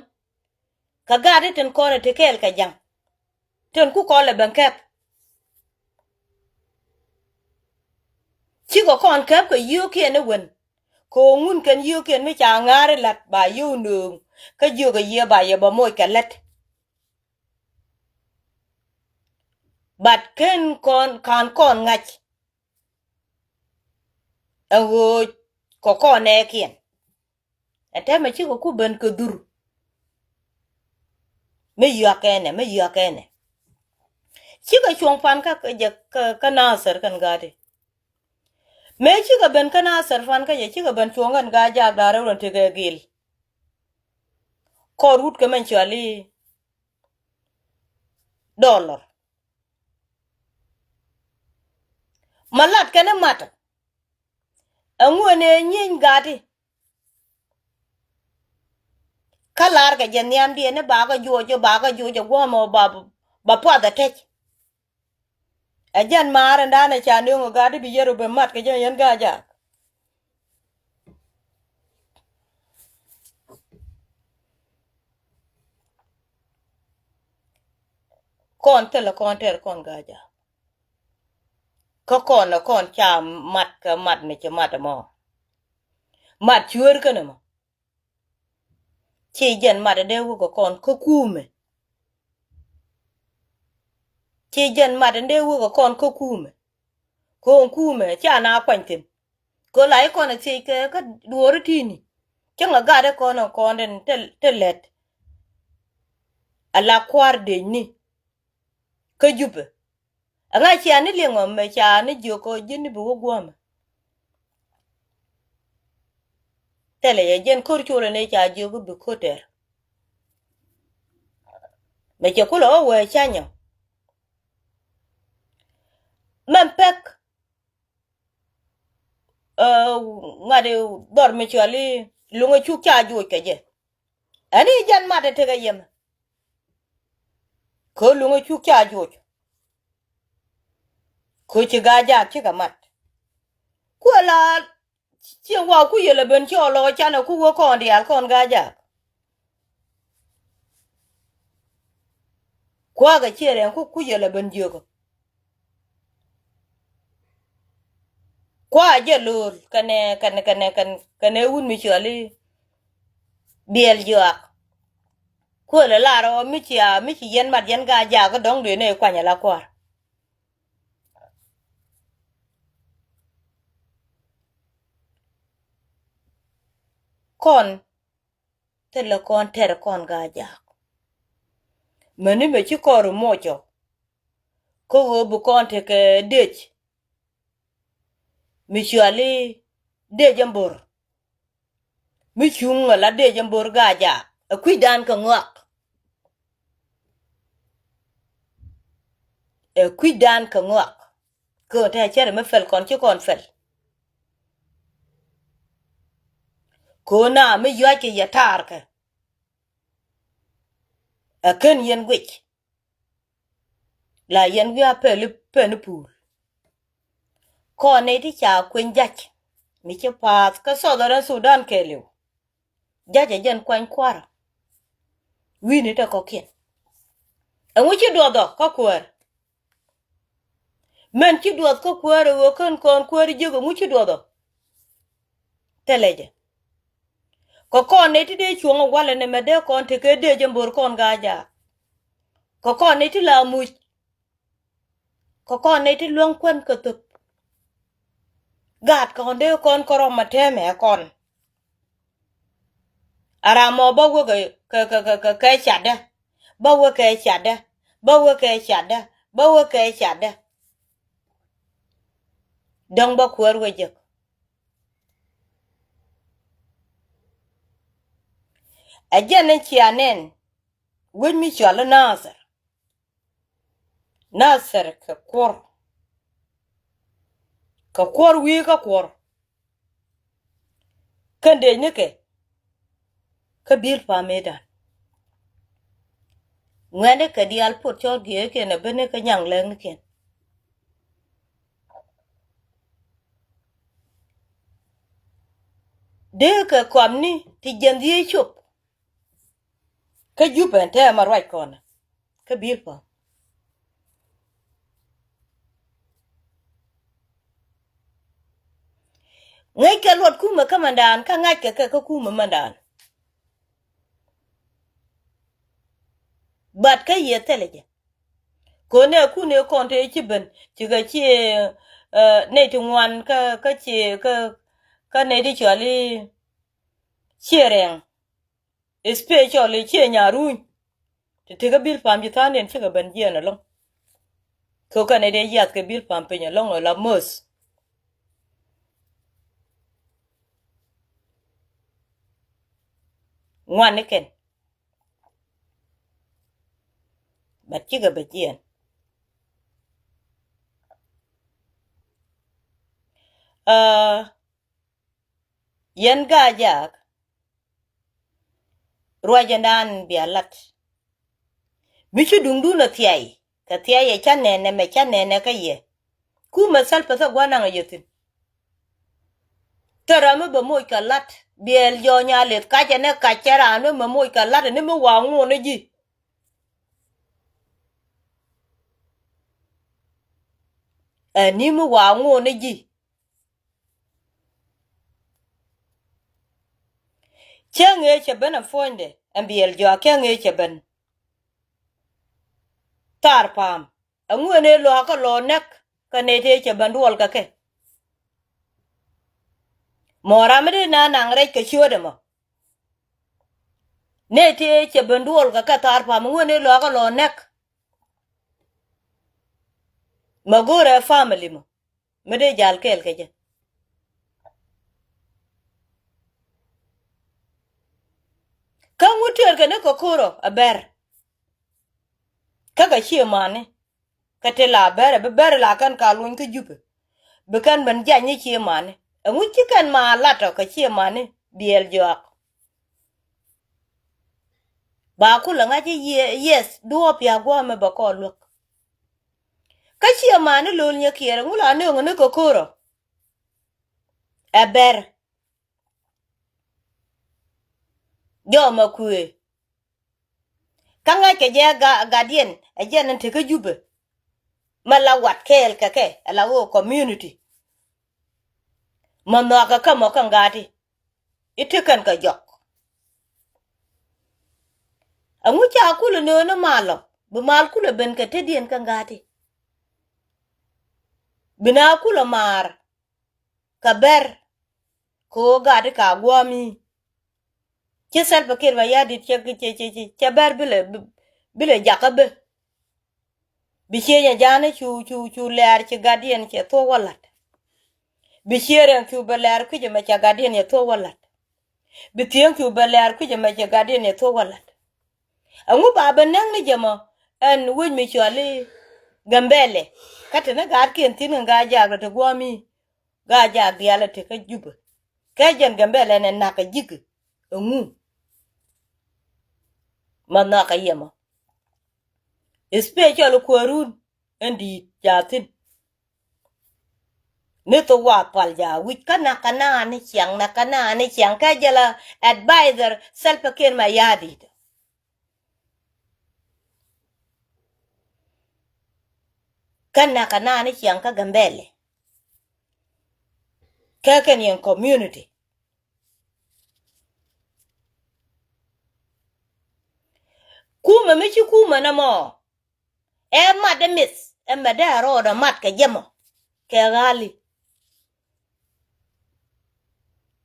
kɛ gaat i̱ tin kɔn ɛ ti kɛɛl kɛ jaŋ. Tin ku kɔn lɛ ben kɛp. Cikɛ kɔn kɛp kɛ yio̱o̱kiɛn i̱ wen. Kɛ ɣöö ŋun kɛn yio̱o̱kiɛn mi ca ŋa̱a̱r i̱ la̱t ba yio̱w nööŋ. Kä jiök ɛ yiëë ba yɛ bɛ moc kɛ lät. But kɛn kɔn ka̱n kɔn ŋa̱c. Ɛ ɣöö kɛ kɔn nɛɛkiɛn. Ɛ tɛmɛ cikɛ ku ben kɛ dhur. Mi yua kɛnɛ, mi yua kɛnɛ. Cikɛ cuɔ̱ŋ pan kä jɛ kä, kä Nasir kɛn ga̱a̱di. Mëë cikɛ ben kä Nasir pan kä jɛ cikɛ ben cuɔ̱ŋ kɛn Gaa-jaak da̱a̱ rɛw rɛn tekɛ gil. Kɔr wut kɛ mɛn cuali dollar. Ma lat kɛn i̱ mat. Ɛŋu ɛn ɛ nyieny gati. Kä lar kɛ jɛ nhiamdiɛn ni bakɛ juɔc ɔ bakɛ juɔc ɔ guɔmɔ ba, ba puath ɛ tec. Ɛ jɛn maar ɛn da̱a̱n ɛ ca nööŋ ɔ gati bi yɛr ɔ ben mat kɛ jɛ yɛn Gaa-jaak. Kɔn thilɛ kɔn tɛr kɔn Gaa-jaak. Kä kɔn ɛ kɔn ca mat kɛ mat mi ci mat ɛmɔ. Mat cueer kɛn ɛmɔ. Ci jɛn mat dee wä kɛ kɔn kä kumɛ. Ci jɛn mat dee wä kɛ kɔn kä kumɛ. Kɔn kumɛ ca na kuany thi̱n. Kɛ la i̱ kɔn a thiec kɛ kä duɔɔri ti̱i̱ni. Cäŋ a gat i̱ kɔn a kɔn den te lɛt. A la kua̱r dec ni kä Jupɛ. Ɛŋa cia ni liŋ ɔ mɛ ca ni jiök ɔ ji̱n ni bi wä guɔ̱mɛ. Thilɛ yɛ jɛn ko̱r colɛ ni ca jiök bi ko̱r tɛr. Mɛ cɛ kulɛ ɣä wee canyɔ. Mɛn pek ŋa̱t dhɔr mi cuali luŋä cuk ca juɔc kɛ jɛ. Ɛn i̱ jɛn mat ɛ tekɛ yɛmɛ. Kɛ luŋä cuk ca juɔc. Kɛ ci Gaa-jaak cikɛ mat. Kuɛ la cieŋ wa ku yɛlɛ ben ci ɔ lɔ canɛ ku wä kɔn diaal kɔn Gaa-jaak. Kua̱kɛ ciɛ rɛŋ ku ku yɛlɛ ben jiökä. Kua̱ jɛ lo̱o̱l kɛnɛ kɛnɛ kɛnɛ kɛnɛ kɛnɛ wut mi cuali biɛl juak. Kuël ɛ lar ɔ mi cia mi ci yɛn mat yɛn Gaa-jaak kä dɔ̱ŋ dee nɛ kuany ala kua̱r. Kɔn thilɛ kɔn tɛr kɔn Gaa-jaak. Mäni mɛ ci kɔn ri mocɔ. Kä ɣöö bi kɔn tekɛ dec mi cuali dec ɛmbor. Mi cuŋ ala dec ɛmbor Gaa-jaak ɛ kui̱dan kɛ ŋɔak. Ɛ kui̱dan kɛ ŋɔak. Kɛ ɣöö te cɛrɛ mi pɛl kɔn ci kɔn pɛl. Kɛ ɣöö na mi yuackɛ yɛ taarkɛ. Ɛ kän yɛn guic. La yɛn wi̱i̱ a pɛli pɛn i̱ puul. Kɔn nɛy ti ca kueny jac mi ci paath kä Southern Sudan kɛɛliw. Jac ɛ jɛn kuany kua̱rä. Wi̱i̱ni te kɔ̱kiɛn. Ɛŋu ci duɔth ɔ kä kuäär? Mɛn ci duɔth kä kuäär ɛ ɣöö kän kɔn kuäär jiök ɛŋu ci duɔth ɔ? Thilɛ jɛ. Kɛ kɔn nɛy ti dee cuɔ̱ŋ ɛ walɛ nɛmɛ dee kɔn tekɛ dee jɛ mbo̱r kɔn Gaa-jaak. Kɛ kɔn nɛy ti la muc. Kɛ kɔn nɛy ti luäŋ kuän kɛ thöp. Gaat kɔn dee kɔn kärɔm ma tɛmɛ ɛ kɔn. A ram mɔ bä wä kɛ kɛ kɛ kɛ kɛ catdä. Bä wä kɛ catdä. Bä wä kɛ catdä. Bä wä kɛ catdä. Däŋ bä kuäär wä jek. Ɛ jɛn ni cia nɛn wec mi cɔal i̱ Nathir. Nathir kɛ kuɔr. Kɛ kuɔr wi̱i̱ kä kuɔr. Kä dec ni kɛ kä bi̱i̱l pam mëëdan. Ŋuɛ̈ni kɛ diaal pot cɔl gi̱eekiɛn ɛ ben ni kä nyaŋ lɛŋnikiɛn. Dee kɛ kɔamni ti jiɛn dhieec cop. Kä Jupɛ ɛn tɛmɛ ruac kɔn kä bi̱i̱l pam. Ŋäckɛ luɔt kumɛ kä mandan kä ŋa̱ckɛ kɛ kä kumɛ mandan. But kä yiëë thilɛ jɛ. Kɛ nɛ kun ëë kɔn te ci ben cikɛ ci nɛy ti ŋuan kä kä ci kä kä nɛy ti cɔal i̱ ciɛ rɛŋ. Especially ciɛ nyaruny. Ti ti kä bi̱i̱l pam ci tha̱a̱ŋdiɛn cikɛ ben jiɛɛn ɛlɔ̱ŋ. Kɛ kɛn ɛ dee yiath kɛ bi̱i̱l pam piny ɛlɔ̱ŋ ɛ la mäth. Ŋuan ni kɛn. But cikɛ ben jiɛɛn. Aa, yɛn Gaa-jaak. Ruacändan bia lat. Mi ci duŋdun a thiay kɛ thiay ɛ ca nɛnɛ mɛ ca nɛnɛ kä yɛ. Kumɛ Salva Kiir gua̱n naŋ a yɛ thi̱n. Thärä mi bɛ moc kɛ lat biɛl jɔɔny a leth kacɛ nɛ kac cɛ raan mi bɛ moc kɛ lat ni mi wa ŋuɔn ni ji̱. Ɛ ni mi wa ŋuɔn ni ji̱. Cäŋ ëë cɛ ben ɛ puɔ̱nydɛ ɛn Biɛl Jɔak, cäŋ ëë cɛ ben. Thaar pa̱a̱m. Ɛŋu ɛn ëë luaak kä lɔ näk kɛ nɛy tëë cɛ ben duɔl kɛ kɛ? Mɔ ram mi dee na naŋ rɛc kɛ ciööt ɛmɔ. Nɛy tëë cɛ ben duɔl kɛ kɛ thaar pa̱a̱m, ɛŋu ɛn ëë luaak kä lɔ näk? Mɛ go̱o̱rɛ family mɔ mi dee jal kɛɛl kɛ jɛ. Kä ŋut tëër kɛ ni kɛ ko̱rɔ ɛ bɛr. Kä kɛ cië mani. Kä ti la bɛr ɛ bi bɛr la kɛn ka luny kä Jupɛ. Bi kɛn ben jany ni cië mani. Ɛŋu ci kɛn ma lat ɔ kɛ cië mani Biɛl Jɔak. Ba kulɛ ŋa̱c i̱ yie, yes, duɔɔp ya gua̱a̱mɛ bɛ kɔɔr luäk. Kä ciɛ mani lo̱l nyɛ kiɛɛr, ɛŋu la nööŋä ni kɛ ko̱rɔ? Ɛ bɛr. Jɔmɛ kuëë. Kä ŋa̱ckɛ jɛ ga-, guardian, ɛ jɛn ɛn tekä Jupɛ. Mɛ la wat kɛɛl kɛ kɛ, ɛ la ɣöö community. Mɛ nhɔakä kä mɔ kä ŋa̱ti. I̱ tekɛn kɛ jɔk. Ɛŋu ca kulɛ nööni mal ɔ, bi mal kulɛ ben kɛ tetdiɛn kä ŋa̱ti. Bi na kulɛ maar kɛ bɛr kɛ ɣöö gat i̱ ka gua̱a̱mi. Ci Salva Kiir Mayardit cɛ, cɛ, cɛ, cɛ, cɛ bɛr bilɛ, bilɛ jakä bä. Bi ciëëny ɛ ja̱a̱ni cu, cu, cu lɛɛr ci gatdiɛn cɛ thuɔ̱k wä la̱t. Bi ciëër ɛn cu bɛ lɛɛr kui̱c ɛmɛ cɛ gatdiɛn cɛ thuɔ̱k wä la̱t. Bi thiëëŋ cu bɛ lɛɛr kui̱c ɛmɛ cɛ gatdiɛn cɛ thuɔ̱k wä la̱t. Ɛŋu ba bɛ näk ni jɛ mɔ ɛn wec mi cɔal i̱ Gambɛlɛ. Kä te ni gaatkiɛn thi̱n kɛ Gaa-jaak rɔ te gua̱a̱mi. Gaa-jaak diaal ɛ te kä Jupɛ. Kɛ jɛn Gambɛlɛ ɛn ɛ nak ɛ ji̱k ɛŋu. Ma nhɔakä yɛ mɔ. Especially kuäärun ɛn di̱i̱t ca thi̱n. Ni thok wa pal ja wi̱c kä nak kä naani ciaŋ, nak kä naani ciaŋ, kä jɛ la advisor Salva Kiir Mayardit. Kä nak kä naani ciaŋ kä Gambɛlɛ. Kä kɛn yɛn community. Kumɛ mi ci kumɛ nɔmɔ. Ɛ mat ɛ mith ɛ mɛ dee a rɔɔdɛ mat kɛ jɛ mɔ kɛ ɣa̱li.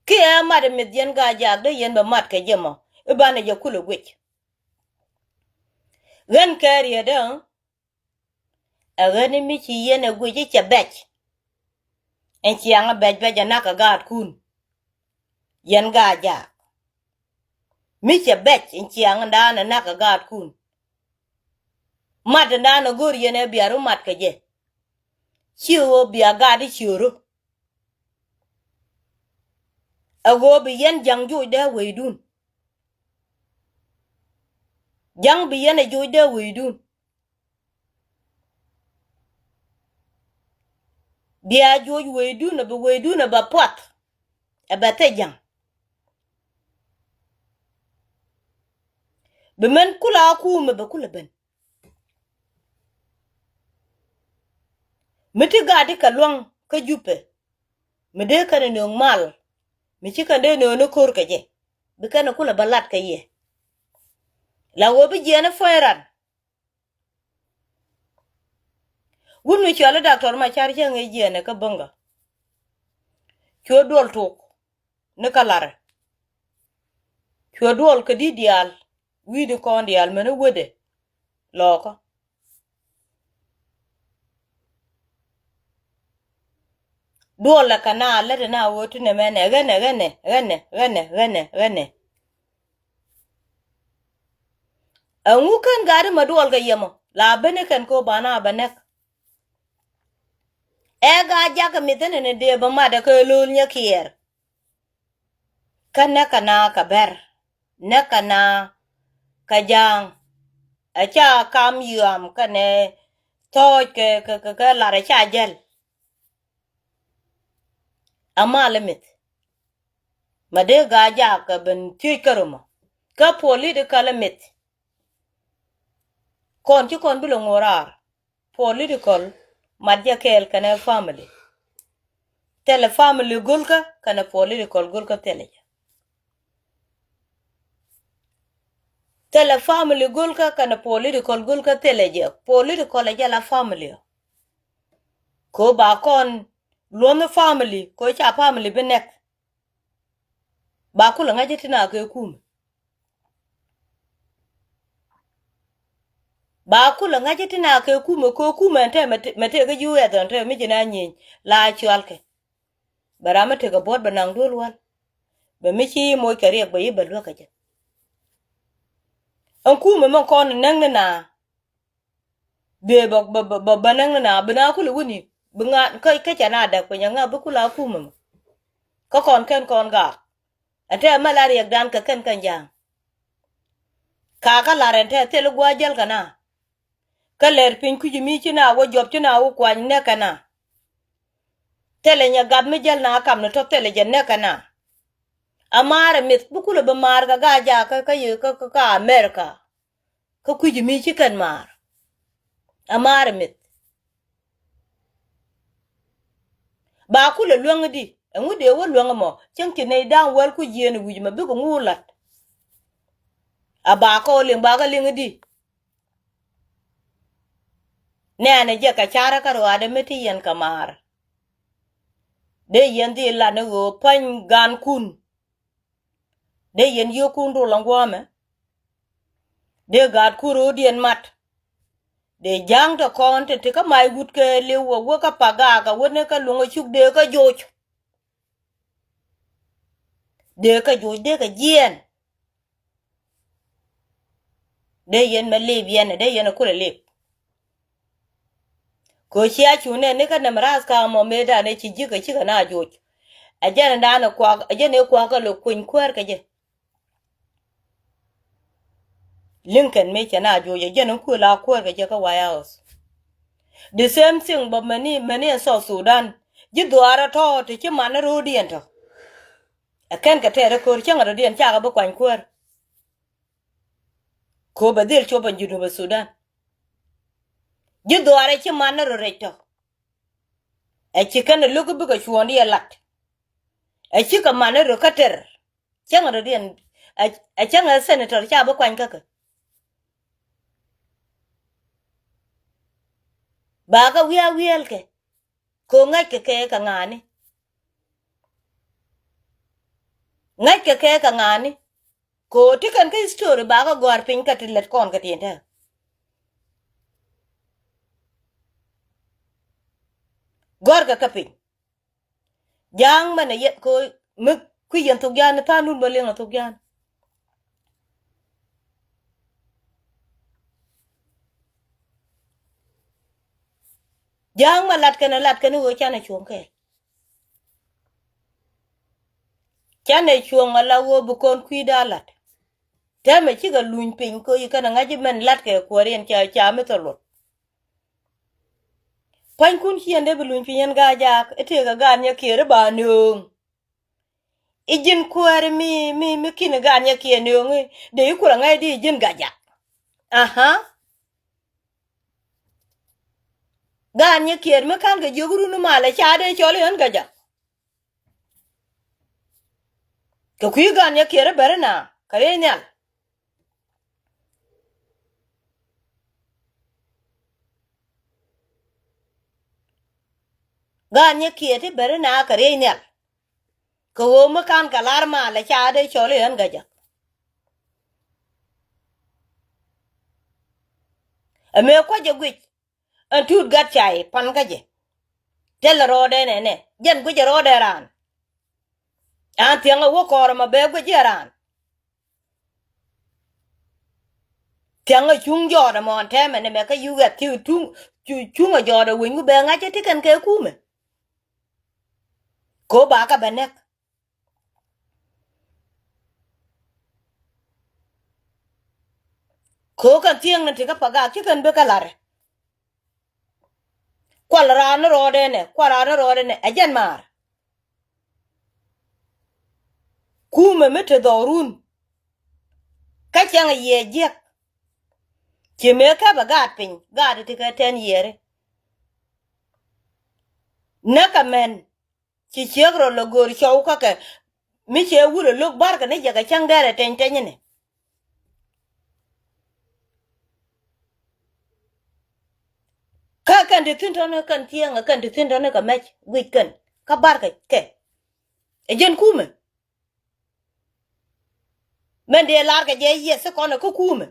Kiɛ ɛ mat ɛ mith yɛn Gaa-jaak dee yɛn bɛ mat kɛ jɛ mɔ i̱ banɛ jɛ kulɛ guic. Ɣän kɛ rietdä ɛ ɣän i̱ mi ci yɛn ɛ guic i̱ cɛ bɛc. Ɛn ciaŋ ɛ bɛc bɛc ɛ nak kɛ gaatkun. Yɛn Gaa-jaak. Mi cɛ bɛc in ciaŋ in daanɛ nak kɛ gaatkun. Mat in daanɛ go̱r yɛn ɛ bia ru mat kɛ jɛ. Ci ɣöö bia gaat i̱ ciöörä. Ɛ ɣöö bi yɛn ja̱ŋ joc dee weydun. Ja̱ŋ bi yɛn ɛ joc dee weydun. Bia juɔc weydun ɛ bɛ, weydun ɛ bɛ puath ɛ bɛ thec ja̱ŋ. Bi mɛn kula kum ɛ bɛ kulɛ ben. Mi ti gat ti kɛ luaŋ kä Jupɛ. Mi dee kɛn ɛ nööŋ mal mi ci kɛn dee nööŋ ni ko̱r kɛ jɛ. Bi kɛn ɛ kulɛ bä lat kɛ yɛ. La wee bi jiɛn ɛ puɔ̱ny ran. Wut mi cɔal i̱ Doctor Machar cä ŋi̱i̱c jiɛɛnɛ kä Bäŋä. Cuɛ duɔl tok ni kä Larɛ. Cuɛ duɔl kä di̱t diaal wi̱i̱ni kɔn diaal mɛn i̱ wetdɛ lɔɔkä. Duɔlɛ kɛ na lät ɛ na ɣöö ti nɛmɛ nɛ ɣänɛ ɣänɛ ɣänɛ ɣänɛ ɣänɛ ɣänɛ. Ɛŋu kän gat imɛ duɔl kɛ yɛmɔ la ben ikɛn kɛ ɣöö ba na bɛ näk. Ɛ Gaa-jaak kɛ mith ɛn ɛn dee bɛ mat ɛ kɛ lo̱l nyɛ kiɛɛr. Kä näk kɛ na kɛ bɛr näk kɛ na kɛ ja̱a̱ŋ. Ɛ ca kam yuam kɛnɛ thɔɔc kɛ kɛ kɛ kɛ lar ɛ ca jäl. Amal imith. Ma dee Gaa-jaak kɛ ben thiec kä rumɔ kä political imith. Kɔn ci kɔn bi lɛ ŋo̱o̱r raar. Political mat jɛ kɛɛl kɛnɛ family. Thilɛ family go̱lkä kɛnɛ political go̱lkä thilɛ jɛ. Thilɛ family go̱lkä kɛnɛ political go̱lkä, thilɛ jɛ. Political ɛ jɛ la family ɔ. Kɛ ɣöö ba kɔn luɔ̱nh family, kɛ ɣöö ca family bi nɛk. Ba kulɛ ŋa̱c i̱ ti na kɛ kumɛ. Ba kulɛ ŋa̱c i̱ ti na kɛ kumɛ, kɛ ɣöö kumɛ ɛn te mɛ te, mɛ te kä ji̱ wɛth ɛn te mi ji̱ na nyieny la cual kɛ. Bɛ ram mi tekɛ buɔ̱t bɛ naŋ duel wal. Bɛ mi ci moc kɛ riɛk bɛ yi bɛ luäk kɛ jɛ. Ɛn kumɛ mɛ kɔn näŋ ni na. Bee bɛ, bɛ, bɛ, bɛ, bɛ näŋ ni na, bi na kulɛ wuni, bi ŋa, kä, kä cɛ na däk piny, ɛŋa bi kulɛ a kumɛ mɔ. Kä kɔn kɛn kɔn gaak. Ɛn tɛ mɛ la riɛkdan kɛ kɛn kɛn ja̱a̱ŋ. Ka kä lar ɛn tɛ thil gua̱a̱ jäl kɛ na. Kä lɛr piny kui̱c mi ci na wä juɔp ci na wä kuany nɛk kɛ na. Thilɛ nyɛ gat mi jäl na kam ni tɔ thilɛ jɛ nɛk kɛ na. A maarɛ mith bi kulɛ bi maar kɛ gaa jaak kä, kä, kä, kä America. Kä kui̱c mi ci kɛn maar. A maarɛ mith. Ba kulɛ luäŋ di, ɛŋu dee wä luäŋ mɔ, cäŋ ci nɛy da̱ŋ wäl ku jiɛɛn wi̱c mɛ bikɛ ŋu lat. A ba kɔ liŋ, ba kɛ liŋ di. Nɛɛnɛ jɛ kɛ carɛ kä ruaadɛ mi ti yɛn kɛ maar. Dee yɛn dhil lat ni ɣöö päny gankun. Dee yɛn yio̱o̱kun rol ɛn guɔ̱ɔ̱mɛ. Dee gaatkun ro̱o̱diɛn mat. Dee ja̱a̱ŋ te kɔn te ti kä mac wut kɛ liw wä wä kä pagaak a wä ni kä luŋ a cuk dee kä joc. Dee kä joc dee kä jiɛɛn. Dee yɛn mɛ lip yɛn, dee yɛn a kulɛ lip. Kɛ cia cu nɛ ni kä nɛm rath ka mɔ mëëdan ɛ ci ji̱ kɛ cikɛ na joc. Ɛ jɛn dan ɛ kuak, ɛ jɛn ɛ kuak kɛ lɛ kuny kuäär kɛ jɛ. Lincoln mëë cɛ na joc ɛ jɛn ɛ kuël a kuäär kɛ jɛ kä White House. The same thing bä mɛni, mɛni ɛ South Sudan. Ji̱ dhuaar ɛ tɔ̱ ti ci man ɛ ro̱o̱diɛn tɔ̱. Ɛ kɛn kɛ tɛɛr ɛ ko̱r cäŋ ɛ rɔ̱diɛn cakɛ bi kuany kuäär. Kɛ ɣöö bɛ dhil cop ɛn Junub Sudan. Ji̱ dhuaar ɛ ci man ni rɔ rɛc tɔ. Ɛ ci kɛn ɛ lo̱k bikɛ cuɔ̱ɔ̱ŋdiɛn lat. Ɛ cikɛ man ni rɔ kä tɛr. Cäŋ rɔ̱diɛn, ɛ, ɛ cäŋ ɛ senator ca bi kuany kä kɛ. Ba kɛ wi̱i̱ a wi̱i̱ ɛl kɛ. Kɛ ɣöö ŋa̱ckɛ kɛ kɛ ŋa̱a̱ni. Ŋa̱ckɛ kɛ kɛ ŋa̱a̱ni. Kɛ ɣöö ti kɛn kä history bakɛ gɔ̱a̱r piny kä ti lät kɔn kɛ tiɛn tɛ. Gɔ̱a̱rkɛ kä piny. Ja̱a̱ŋ mɛn ɛ yɛt kɛ ɣöö mi kui̱ yɛn thok ja̱a̱n ni tha̱a̱ŋ dun bä liŋ ɛ thok ja̱a̱n. Ja̱a̱ŋ mɛ lat kɛn ɛ lat kɛn ɛ ɣöö canɛ cuɔ̱ŋ kɛɛl. Canɛ cuɔ̱ŋ ala ɣöö bi kɔn kui̱da lat. Täämɛ cikɛ luny piny kɛ ɣöö yi kɛn ɛ ŋa̱c imɛn lat kɛ kuääriɛn ca ca mi thɔ luɔt. Pua̱nykun ci yɛn dee bi luny piny yɛn Gaa-jaak i̱ tëëkɛ gaat nyɛ kiɛɛr i̱ ba nööŋ. I̱ ji̱n kuääri mi mi mi ki̱n gaat nyɛ kiɛɛr nööŋ i̱ dee i̱ kulɛ ŋa̱c di i̱ ji̱n Gaa-jaak. Aha. Gaat nyɛ kiɛɛr mi ka̱n kɛ jiök run i̱ malɛ ca dee cɔl i̱ ɣän Gaa-jaak. Kɛ kui̱ gaat nyɛ kiɛɛr i̱ bɛri na kɛ riey nhial. Gaat nyɛ kiɛɛr ti bɛri na kɛ riey nhial. Kɛ ɣöö mi ka̱n kɛ lar malɛ ca dee cɔl i̱ ɣän Gaa-jaak. Ɛ mëë kua̱c ɛ guic. Ɛn tuut gat cay pan kä jɛ. Tɛl rɔɔdɛ nɛnɛ jɛn guic rɔɔdɛ raan. An thiaŋ a wä kɔɔr ɛmɔ bɛ guic jɛ raan. Thiaŋ a cuŋ jɔɔt ɛmɔ an tɛmɛ nɛmɛ kä yuk ɛ thiw tuŋ. Cuŋ a jɔɔt ɛ weny ku bɛ ŋa̱c ɛ ti kɛn kɛ kumɛ. Ko ba kä bɛ nɛk. Ko kɛn thiäŋ ni ti kä pagak ci kɛn bi kä lar. Kual raan ni rɔɔdɛ nɛ kual raan ni rɔɔdɛ nɛ ɛ jɛn maar. Kumɛ mi te dhɔrun. Kä cɛŋ a yiɛɛ jiɛk. Ci mëë kɛpɛ gaat piny gaat ti kɛ tɛn yiɛɛri. Näk kɛ mɛn. Ci ciek rɔ lɛ go̱o̱r cɔw kä kɛ mi ciɛ wulɛ lo̱k barkɛ ni jɛ kɛ cäŋ dɛrɛ tɛny tɛny ni. Kɛn ti thi̱n tɔ̱nɛ kɛn thiɛŋɛ, kɛn ti thi̱n tɔ̱nɛ kɛ mɛc guic kɛn kä barkɛ kɛ. Ɛ jɛn kumɛ. Mɛn dee lar kɛ jɛ yieth kɔn ɛ kä kumɛ.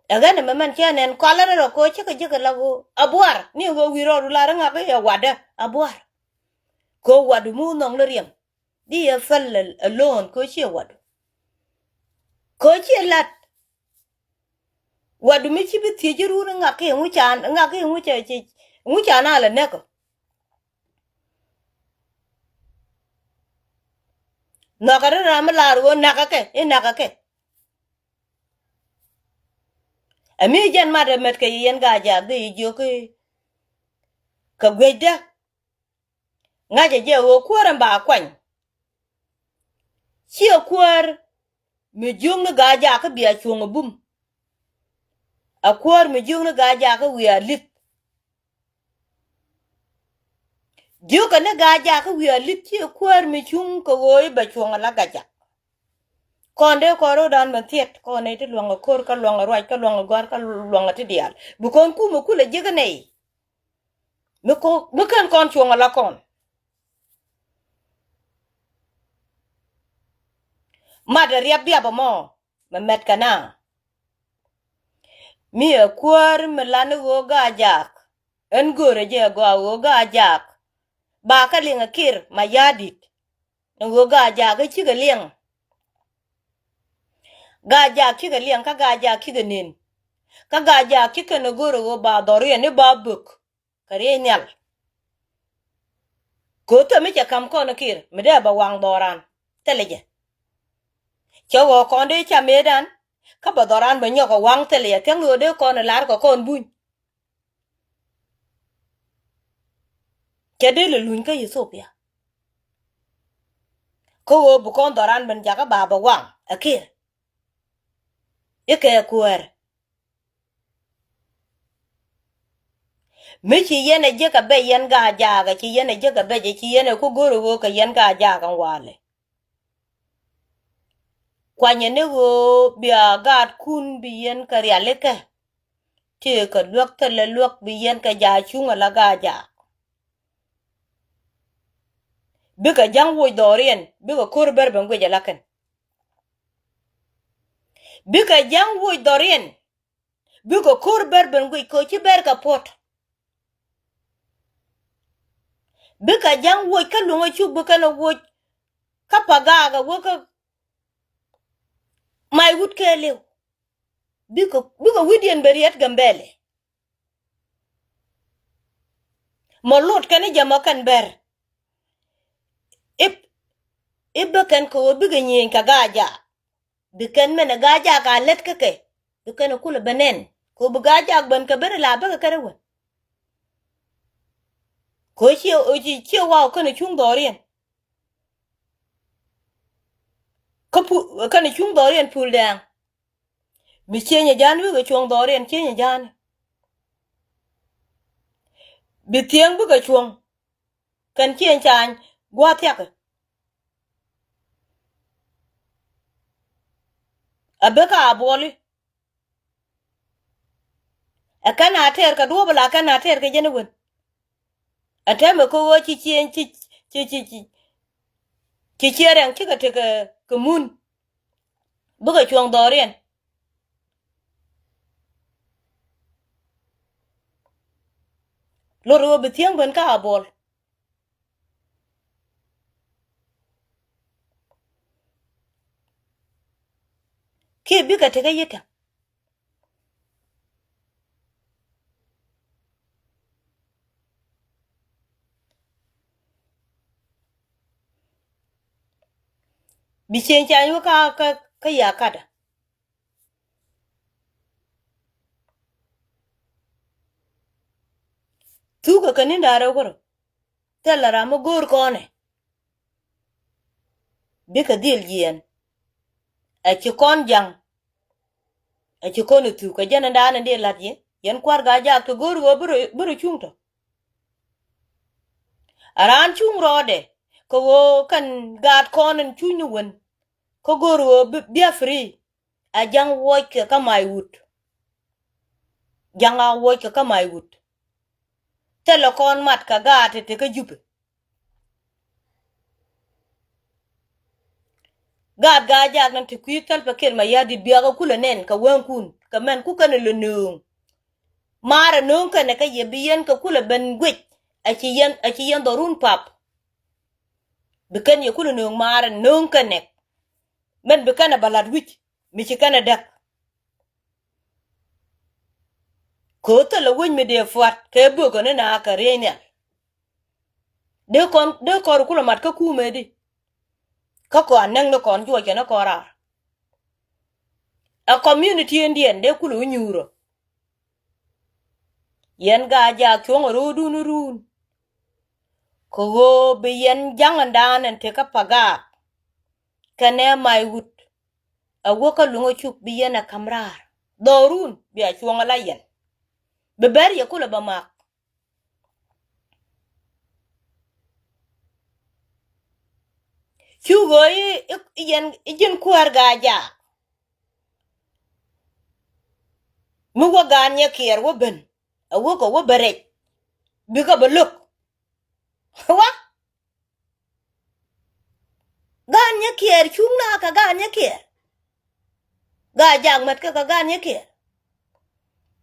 Ɛ ɣän ɛmɛ mɛn cɛ nɛn kɔlä rɛ rɔ kɛ ɣöö cikɛ ji̱ kɛ la ɣöö a buar ni ɣöö wi̱i̱ rɔɔdu lar iŋak i̱ ɛ watdä a buar. Kɛ ɣöö watdu mi wä nhɔŋ ni riɛm. Di yɛ fäl alone kɛ ɣöö ciɛ watdu. Kɛ ɣöö ciɛ lat. Watdu mi ci bi thiec i̱ run iŋak i̱ ŋu ca, iŋak i̱ ŋu ca, ŋu ca na lɛ näk ɔ. Nhɔkä ri ram mi lar ɣöö nakä kɛ i̱ nakä kɛ. Ɛ mi jɛn mat ɛ mät kɛ yɛ yɛn Gaa-jaak dee yɛ jiök i̱ kɛ guecdä. Ŋa̱cä jɛ ɣöö kuäär ɛn ba kuany. Ciɛ kuäär mi jiök ni Gaa-jaak kä bia cuɔ̱ŋ ɛ bum. Ɛ kuäär mi jiök ni Gaa-jaak kä wiaa li̱th. Jiökä ni Gaa-jaak kä wiaa li̱th ciɛ kuäär mi cuŋ kɛ ɣöö i̱ bɛ cuɔ̱ŋ ala Gaa-jaak. Kɔn dee kɔn ro̱dan mɛ thiet kɔn nɛy ti luaŋ ɛ ko̱r kä luaŋ ɛ ruac kä luaŋ ɛ gɔ̱a̱r kä luaŋ ɛ ti diaal. Bi kɔn kumɛ kulɛ jiäk nɛy. Mi kɔn, mi kɛn kɔn cuɔ̱ŋ ala kɔn. Mat ɛ riap biap ɛmɔ. Mɛ mɛt kɛ na. Mi ɛ kuäär mi lan i̱ ɣöö Gaa-jaak. Ɛn görɛ jɛ gɔaa ɣöö Gaa-jaak. Ba kä liŋ ɛ Kiir Mayardit. Ni ɣöö Gaa-jaak i̱ cikɛ liŋ. Gaa-jaak cikɛ liŋ kä Gaa-jaak cikɛ nen. Kä Gaa-jaak cikɛ ni görɛ ɣöö ba dhɔriɛn i̱ ba bök. Kɛ riey nhial. Kɛ ɣöö thämi cɛ ka̱m kɔn Kiir mi dee bɛ waŋ dhɔran thilɛ jɛ. Cɛ ɣɔɔ kɔn dee ca mëëdan kä bɛ dhɔran bɛ nyɔk ɛ waŋ thilɛ jɛ thiäŋ ɣöö dee kɔn ɛ lar kɛ kɔn buny. Cɛ dee lɛ luny kä Ethiopia. Kä ɣöö bi kɔn dhɔran ben jakä ba bɛ waŋ ɛ Kiir. I̱ kɛ kuäär. Mi ci yɛn ɛ jiäk ɛ bɛc yɛn Gaa-jaak ɛ ci yɛn ɛ jiäk ɛ bɛc ɛ ci yɛn ɛ ku go̱r ɛ ɣöö kɛ yɛn Gaa-jaak ɛn walɛ. Kuanyɛ ni ɣöö bia gaatkun bi yɛn kɛ rialikä. Tëëkɛ luäk thilɛ luäk bi yɛn kɛ jaa cuŋ ala Gaa-jaak. Bikɛ ja̱ŋ woc dhɔriɛn bikɛ ko̱r bär ben guic ala kɛn. Bikɛ ja̱ŋ woc dhɔriɛn. Bikɛ ko̱r bär ben guic kɛ ɣöö ci bär kɛ puɔ̱t. Bikɛ ja̱ŋ woc kä luŋä cuk bi kɛn ɛ woc. Kä Pagaak ɛ wä kä Maiwut kɛɛliw. Bikɛ, bikɛ wi̱cdiɛn ben riet Gambɛlɛ. Mɔ lot kɛn i̱ jɛ mɔ kɛn bär. I̱, i̱ bä kɛn kɛ ɣöö bikɛ nyieny kɛ Gaa-jaak. Bi kɛn mɛn ɛ Gaa-jaak a lät kä kɛ. Bi kɛn ɛ kulɛ ben nɛn. Kɛ ɣöö bi Gaa-jaak ben kɛ ben ɛ la bäkɛ kɛn ɛ wän. Kɛ ɣöö ciɛ, ciɛ waw kɛn ɛ cuŋ dhɔriɛn. Kä pu-, kɛn ɛ cuŋ dhɔriɛn Pul Dɛŋ. Mi cieny ɛ ja̱a̱n bikɛ cuɔ̱ŋ dhɔriɛn cieny ɛ ja̱a̱n. Bi thiäŋ bikɛ cuɔ̱ŋ. Kɛn cieny caany gua̱a̱th thiakä. A bikɛ a buɔli. Ɛ kɛn a tɛɛr kɛ duɔ̱ɔ̱p ala kɛn a tɛɛr kɛ jɛn ɛ wen. Ɛ tɛmɛ kä ɣöö ci cieny ci, ci, ci, ci, ci ciɛ rɛŋ cikɛ tekɛ kɛ mun. Bikɛ cuɔ̱ŋ dhɔriɛn. Lot ɣöö bi thiäŋ ben kä a buɔl. Kiɛ bikɛ tekɛ yi̱tä. Bi cieŋ ca nyuɔ̱k kä, kä, kä ya katdä. Thukɛ kɛ ni̱n da̱ŋ rɛw kärɔ̱. Thilɛ ram mi go̱o̱r kɔnɛ. Bikɛ dhil jiɛɛn. Ɛ ci kɔn ja̱ŋ. Ɛ ci kɔn ɛ thuk kɛ jɛn ɛn da̱a̱n ɛn dee la̱t yɛ. Yɛn kua̱r Gaa-jaak ti go̱o̱r ɣöö bi rɔ, bi rɔ cuŋ tɔ. A raan cuŋ rɔɔdɛ kɛ ɣöö kɛn gaat kɔn ɛn cuny ni wen. Kä go̱o̱r ɣöö bi, bia free. A ja̱ŋ wuɔckɛ kä Maiwut. Ja̱ŋ a wuɔckɛ kä Maiwut. Thilɛ kɔn mat kɛ gaat ti ti kä Jubɛ. Gaat Gaa-jaak ni ti kui̱ Salva Kiir Mayardit, biakä kulɛ nɛn kɛ wäŋkun kɛ mɛn ku kɛn lɛ nööŋ. Maarɛ nööŋ kɛnɛ kä yɛ bi yɛn kɛ kulɛ ben guic. A ci yɛn, a ci yɛn dhɔrun pap. Bi kɛn yɛ kulɛ nööŋ maarɛ nööŋ kɛnɛ. Mɛn bi kɛnɛ bä la̱t wi̱c mi ci kɛnɛ däk. Kɛ ɣöö thilɛ wec mi dee pua̱t kɛ bökɛ ni na kɛ riey nhial. Dee kɔn, dee kɔn kulɛ mat kä kumɛ di. Kä kɔn näk ni kɔn juɔc kɛ ni kɔn raar. Ɛ community in diɛn dee kulɛ wä nyuurä. Yɛn Gaa-jaak cuɔ̱ŋ ɛ ro̱o̱dun run. Kɛ ɣöö bi yɛn ja̱ŋ ɛn daan ɛn tekä Pagaak. Kɛnɛ Maiwut. A wä kä luŋä cuk bi yɛn ɛ ka̱m raar. Dhɔrun bia cuɔ̱ŋ ala yɛn. Bi bɛr yɛ kulɛ bä mak. Cuk ɣöö i̱, i̱, i̱ yɛn, i̱ ji̱n kuäär Gaa-jaak. Mi wä Gaat Nyɛkiɛɛr wä ben. A wä kɛ wä bɛ rɛc. Bikɛ bɛ lo̱k. Wa? Gaat Nyɛkiɛɛr cuŋ na kɛ Gaat Nyɛkiɛɛr. Gaa-jaak mät kɛ kɛ Gaat Nyɛkiɛɛr.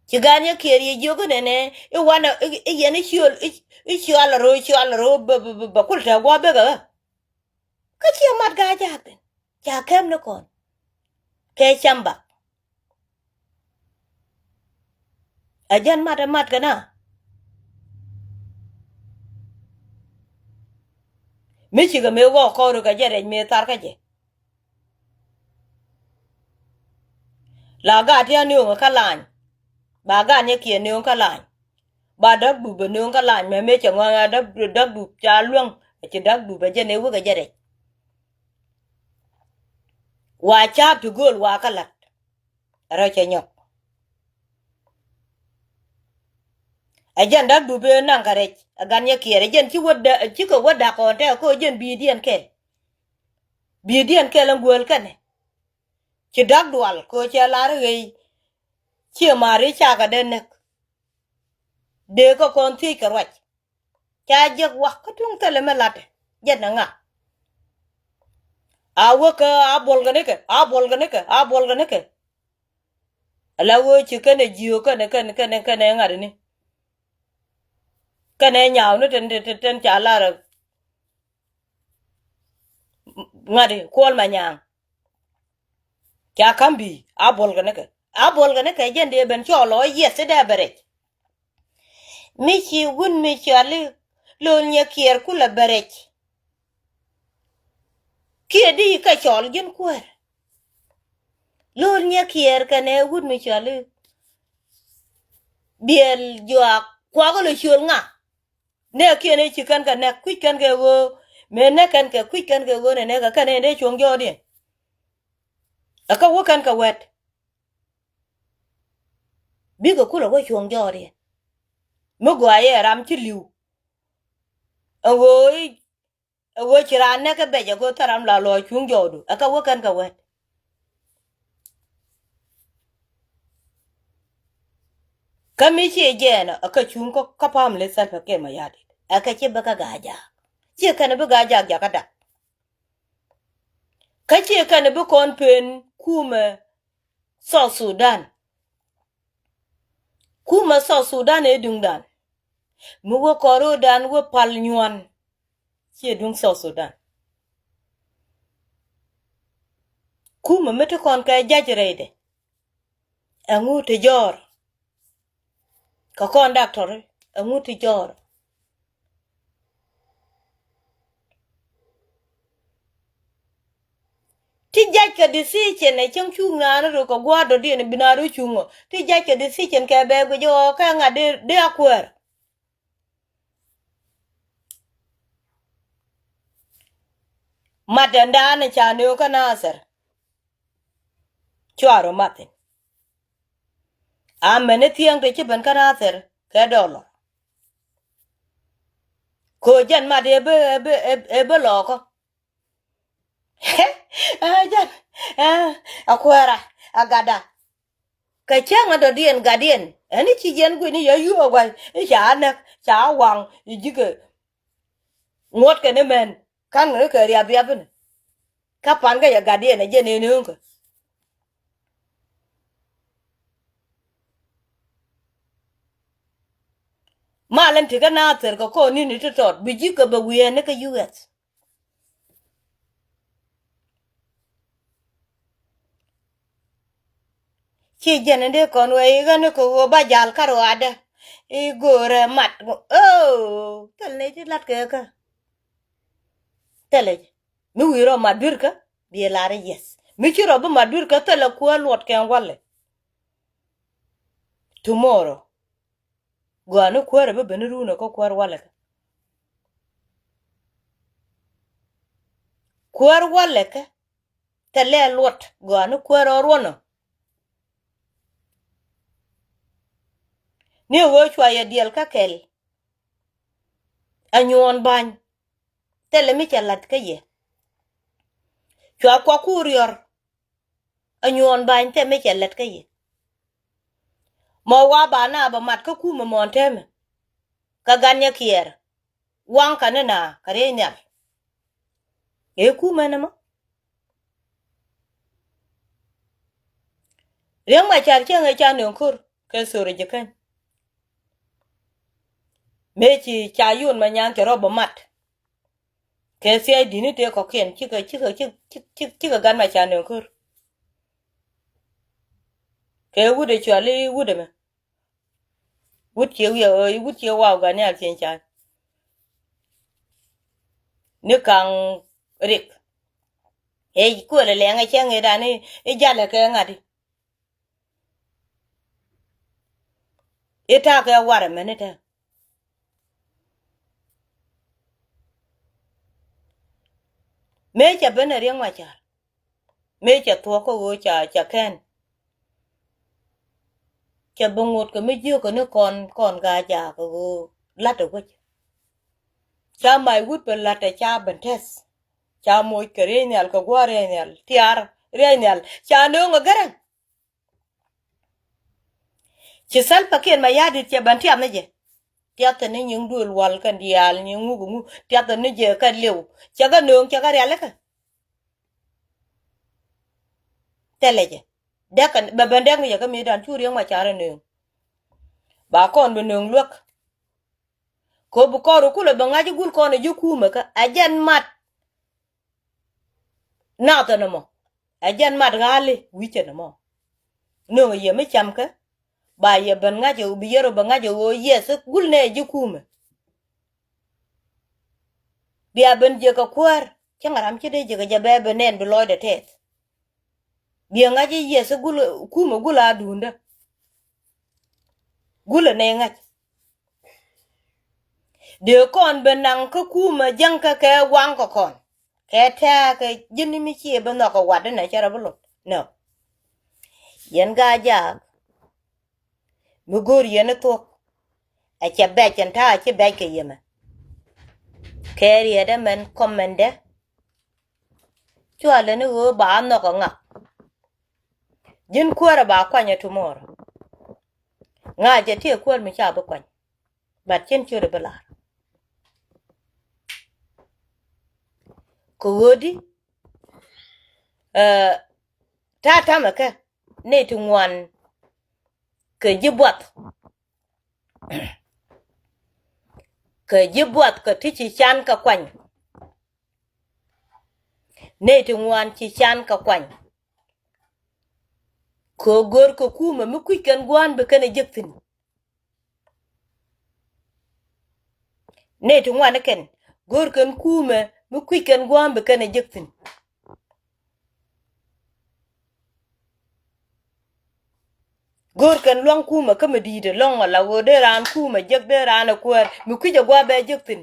Ci Gaat Nyɛkiɛɛr yɛ jiök inɛnɛ i̱ wanɛ i̱, i̱ yɛn i̱ ciöl i̱, i̱ ciɔal a ro̱o̱, ciɔal a ro̱o̱ bɛ, bɛ, bɛ, bɛ kul tɛk gua̱a̱ bekɛ ɣä. Kä ciɛ mat Gaa-jaak thi̱n. Ca kɛm ni kɔn. Kɛ cam bak. Ɛ jɛn mat ɛ mat kɛ na. Mi cikɛ mëë ɣɔɔk kɔɔr kɛ jɛ rɛc mëë thar kä jɛ. La gaat ti a nööŋ kä lany. Ba Gaat Nyɛkiɛɛr nööŋ kä lany. Ba Däk Dup bɛ nööŋ kä lany mɛ mëë cɛ ŋɔ̱a̱ŋ a Däk, Däk Dup ca luäŋ. Ɛ ci Däk Dup ɛ jɛn ëë wekɛ jɛ rɛc. Wa ca̱a̱p ti gööl wa kä la̱t. Rɔ cɛ nyɔk. Ɛ jɛn Däk Dup ëë naŋ kɛ rɛc ɛ Gaat Nyɛkiɛɛr ɛ jɛn ci wä da, cikɛ wä da̱k kɔn tɛk kä jɛn bi̱i̱diɛn kɛl. Bi̱i̱diɛn kɛl ɛn guäl kɛnɛ. Ci Däk Dual kɛ cɛ lar ɣɛy. Ciɛ ma̱a̱ri cakɛ dee näk. Dee kä kɔn thiec kɛ ruac. Ca jek wak kä tuŋ thilɛ mi latɛ jɛn ɛ ŋa. A wä kä a buɔl kɛ nikɛ, a buɔl kɛ nikɛ, a buɔl kɛ nikɛ. Ala wee ci kɛnɛ jiö kɛnɛ kɛnɛ kɛnɛ kɛnɛ ŋa̱t ni. Kɛnɛ nyaw ni tɛn tɛn tɛn ca lar. Ŋa̱t Kuɔl Manyaŋ. Ca ka̱m bi̱i̱ a buɔl kɛ nikɛ, a buɔl kɛ nikɛ jɛn dee ben cɔɔl ɔ yiɛth ti dee bɛ rɛc. Mi ci wun mi cɔali Lo̱l Nyɛkiɛɛr kulɛ bɛ rɛc. Kiɛ di kɛ cɔɔl ji̱n kuäär. Lo̱l Nyɛkiɛɛr kɛnɛ wut mi cɔali Biɛl Juak kuakɛ lɔ ciöl ŋa. Nɛ kiɛn ëë ci kɛn kɛ nɛk kui̱c kɛn kɛ ɣöö mëë nɛk kɛn kɛ kui̱c kɛn kɛ ɣöö nɛ nɛk kɛ kɛn ëë dee cuɔ̱ŋ jɔɔdiɛn. Ɛ kä wä kɛn kɛ wɛt. Bikɛ kulɛ wä cuɔ̱ŋ jɔɔdiɛn. Mi gɔaa yɛ ram ci li̱w. Ɛ ɣöö i̱ Ɛ ɣöö ci raan nɛk kä bɛc ɛ ɣöö thil ram la lɔɔc cuŋ jɔɔdu ɛ kä wä kɛn kɛ wɛt. Kä mi ciɛ jɛɛn ɛ kä cuŋ kä, kä family Salva Kiir Mayardit ɛ kä ci bä kä Gaa-jaak. Ciɛ kɛn bi Gaa-jaak jakä dak. Kä ciɛ kɛn bi kɔn pen kumɛ South Sudan. Kumɛ South Sudan ëë duŋdan. Mi wä kɔn ro̱o̱dan wä pal nyuan. Ciɛ duŋ South Sudan. Kumɛ mi ti kɔn kɛ jac rɛydɛ. Ɛŋu ti jɔɔr. Kɛ kɔn doctor, ɛŋu ti jɔɔr. Ti jackɛ decision ɛ cäŋ cuŋ naan rɔ kɛ gua̱a̱r dɔ̱diɛn bi naan rɔ cuŋ ɔ. Ti jackɛ decision kɛ bɛ guic ɔ kɛ ŋa̱t dee, dee a kuäär. Mat ɛn daan ca nöö kä Nathir. Cua rɔ mathin. Amɛn ni thiäŋ ti ci ben kä Nathir kɛ dɔlɔ. Kö jɛn mat ëë bi, ëë bi, ëë bi lɔɔkä. Ɛ jɛn, ɛ, a kuɛɛra, a gatda. Kɛ cäŋ ɛ dɔ̱diɛn gatdiɛn ɛn i̱ ci yɛn guini yɛ yuɔɔk gua̱c i̱ ca näk ca waŋ i̱ ji̱kɛ ŋuɔ̱tkɛ ni mɛn. Ka̱n ŋäni kɛ riap riap ini kä pankɛ yɛ gatdiɛn ɛ jɛn en ëëŋkä. Mal ɛn ti̱kä naath thil kɛ kɔn ni̱ni ti tɔt bi ji̱kɛ bɛ wi̱i̱ ɛn ni kä U S. Ci jɛn in dee kɔn wee i̱ ɣän i̱ kɛ ɣöö ba jal kä ruaadɛ i̱ göörɛ mat. Ɣöö thil nɛy ti lat kɛ kä thilɛ jɛ mi wi̱i̱ rɔ mat dui̱rkä. Biɛ lar i̱ yes mi ci rɔ bi mat dui̱rkä thilɛ kuäär luɔt kɛn walɛ. Tomorrow gɔaa ni kuäär ɛ bi ben i̱ ruunɛ kä kuäär walɛ kä kuäär walɛ kä. Thilɛ luɔt gɔaa ni kuäär ɔ ruɔnɔ. Ni ɣöö cua yɛ diɛl kä kɛl. Ɛ nyuɔɔn ba̱ny thilɛ mi cɛ la̱t kä yɛ. Cua kuak ku riɔr. Ɛ nyuɔɔn ba̱ny thilɛ mi cɛ la̱t kä yɛ. Mɔ wa ba na bɛ mat kä kumɛ mɔɔn tɛmɛ. Kä gan nyɛ kiɛɛr waŋ ka ni na kä riey nhial. Ëë kumɛ ni mɔ. Riek Machar cäŋ ɛ ca nööŋ ko̱r kɛ thori ji̱ käny. Mëë ci ca yun ma nyaŋ cɛ rɔ bä mat. Kɛ thia̱a̱c di̱t ni tëë kɔ̱kiɛn cikɛ cikɛ cikɛ cikɛ gan ma ca nööŋ ko̱r. Kɛ wut ɛ cual i̱ wut ɛmɛ. Wut cië wiɛ ɣöö i̱ wut cië waw gat nhial cieŋ can. Ni kaŋ rik ëë kuël ɛ lɛŋ ɛ cäŋ ëë dan i̱ jalɛ kɛ ŋa̱t i̱ i̱ ta̱a̱ kɛ warɛ mɛn i̱ tɛ̈. Mëë cɛ ben ɛ Riek Machar mëë cɛ thuɔ̱k kä ɣöö ca ca kɛn. Cɛ bi ŋot kɛ mi jiökɛ ni kɔn kɔn gaa jaak ɣöö la̱t ɛ wec. Ca mac wut bɛ la̱t ɛ ca ben tɛth. Ca moc kɛ riey nhial kɛ gua̱a̱r riey nhial tiaar riey nhial ca nööŋ ɛ gɛrɛŋ. Ci Salva Kiir Mayardit cɛ ben tiath ni jɛ. Tiath ni nyiŋ duël wal kɛn diaal nyiŋ ŋuk ŋuk tiath ni jɛ kɛn liw. Cɛ kɛ nööŋ cɛ kɛ rialikä. Thilɛ jɛ dɛk bɛ ben dɛk ni jɛ kä mi dan cu Riek Machar ɛ nööŋ. Ba kɔn bi nööŋ luäk. Kɛ bi kɔn rɔ kulɛ bɛ ŋa̱c i̱ gul kɔn ɛ ji̱ kumɛ kä ɛ jɛn mat. Nath ɛn ɛmɔ ɛ jɛn mat ɣa̱li wi̱cɛ ni mɔ. Nöŋ yɛ mi cam kä ba yɛ ben ŋa̱c ɛ bi yɛ rɔ bɛ ŋa̱c ɛ ɣöö yɛth i̱ gul nɛ ɛ ji̱ kumɛ. Bia ben jiɛk kɛ kuäär cäŋ ram ci dee jiɛk kɛ jɛ bɛ ben nɛn bi lɔcdɛ tɛth. Biɛ ŋa̱c i̱ yɛth i̱ gul kumɛ gul a duundä. Gulɛ nɛy ŋa̱c. Dee kɔn ben naŋ kä kumɛ jäŋ kä kɛ waŋ kɛ kɔn kɛ tɛ̈ɛ̈ kɛ ji̱n mi ciɛ bi nhɔk kɛ wat inɛ cɛ rɔ bi lot nɔ. Yɛn gaa jaak mi go̱o̱r yɛn i̱ thuɔ̱k. Ɛ cɛ bɛc ɛn ta̱a̱ ci bɛc kɛ yɛmɛ. Kɛ riɛt ɛmɛn kɔmɛndɛ. Cualɛ ni ɣöö ba a nhɔk ɛ ŋa. Ji̱n kuäärä ba kuany ɛ tomorrow. Ŋa̱cɛ ti ɛ kuäär mi ca bi kuany. But cin ciöt ɛ bi lar kɛ ɣöödi. Ta̱a̱ tamɛ kɛ nɛy ti ŋuan kɛ ji̱ buath. Kɛ ji̱ buath kɛ ti ci can kɛ kuany. Nɛy ti ŋuan ci can kɛ kuany. Kɛ gör kɛ kumɛ mi kui̱c kɛn gua̱a̱n bi kɛn ɛ jek thi̱n. Nɛy ti ŋuan kɛn gör kɛn kumɛ mi kui̱c kɛn gua̱a̱n bi kɛn ɛ jek thi̱n. Gör kɛn luaŋ kumɛ kä mi di̱i̱t ɛlɔ̱ŋ ala ɣöö dee raan kumɛ jek dee raan ɛ kuäär mi kui̱c ɛ gua̱a̱ bɛ jek thi̱n.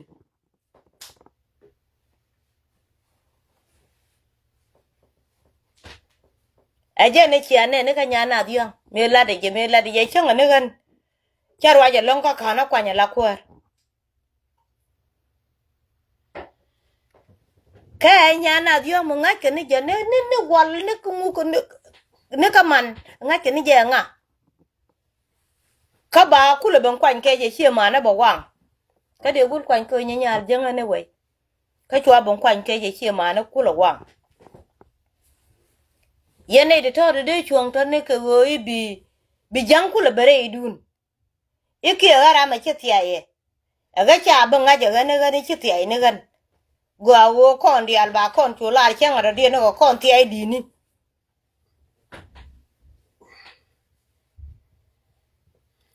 Ɛ jɛn ni cia nɛn ni kä nyan nath yɔ̱ŋ mëë lat ɛ jɛ mëë lat ɛ jɛ cäŋɛ ni ɣän. Cä ruac ɛlɔ̱ŋ kä ka̱n ɛ kuany ala kuäär. Kɛ ɛ nyan nath yɔ̱ŋ mi ŋa̱ckɛ ni jɛ ni ni ni wal ni kä ŋuk ni kä man ŋa̱ckɛ ni jɛ ŋa. Kä ba kulɛ ben kuany kɛ jɛ ciɛ manɛ bɛ waŋ. Kä dee gul kuany kɛ nyɛ nyal jäŋä ni wei. Kä cua ben kuany kɛ jɛ ciɛ manɛ kulɛ waŋ. Yɛn nɛy ti tɔ̱ ti dee cuɔ̱ŋ tɔ̱ ni kɛ ɣöö i̱ bi, bi ja̱ŋ kulɛ bɛ rɛy idun. I̱ kiɛ ɣän ram ɛ ci thia̱y yɛ. Ɛ ɣä ca bi ŋa̱c ɛ ɣän ni ɣän i̱ ci thia̱y ni ɣän. Gɔaa ɣöö kɔn diaal ba kɔn cu lar cäŋ ɛ dɔ̱diɛn ni kɛ kɔn thia̱y di̱i̱ni.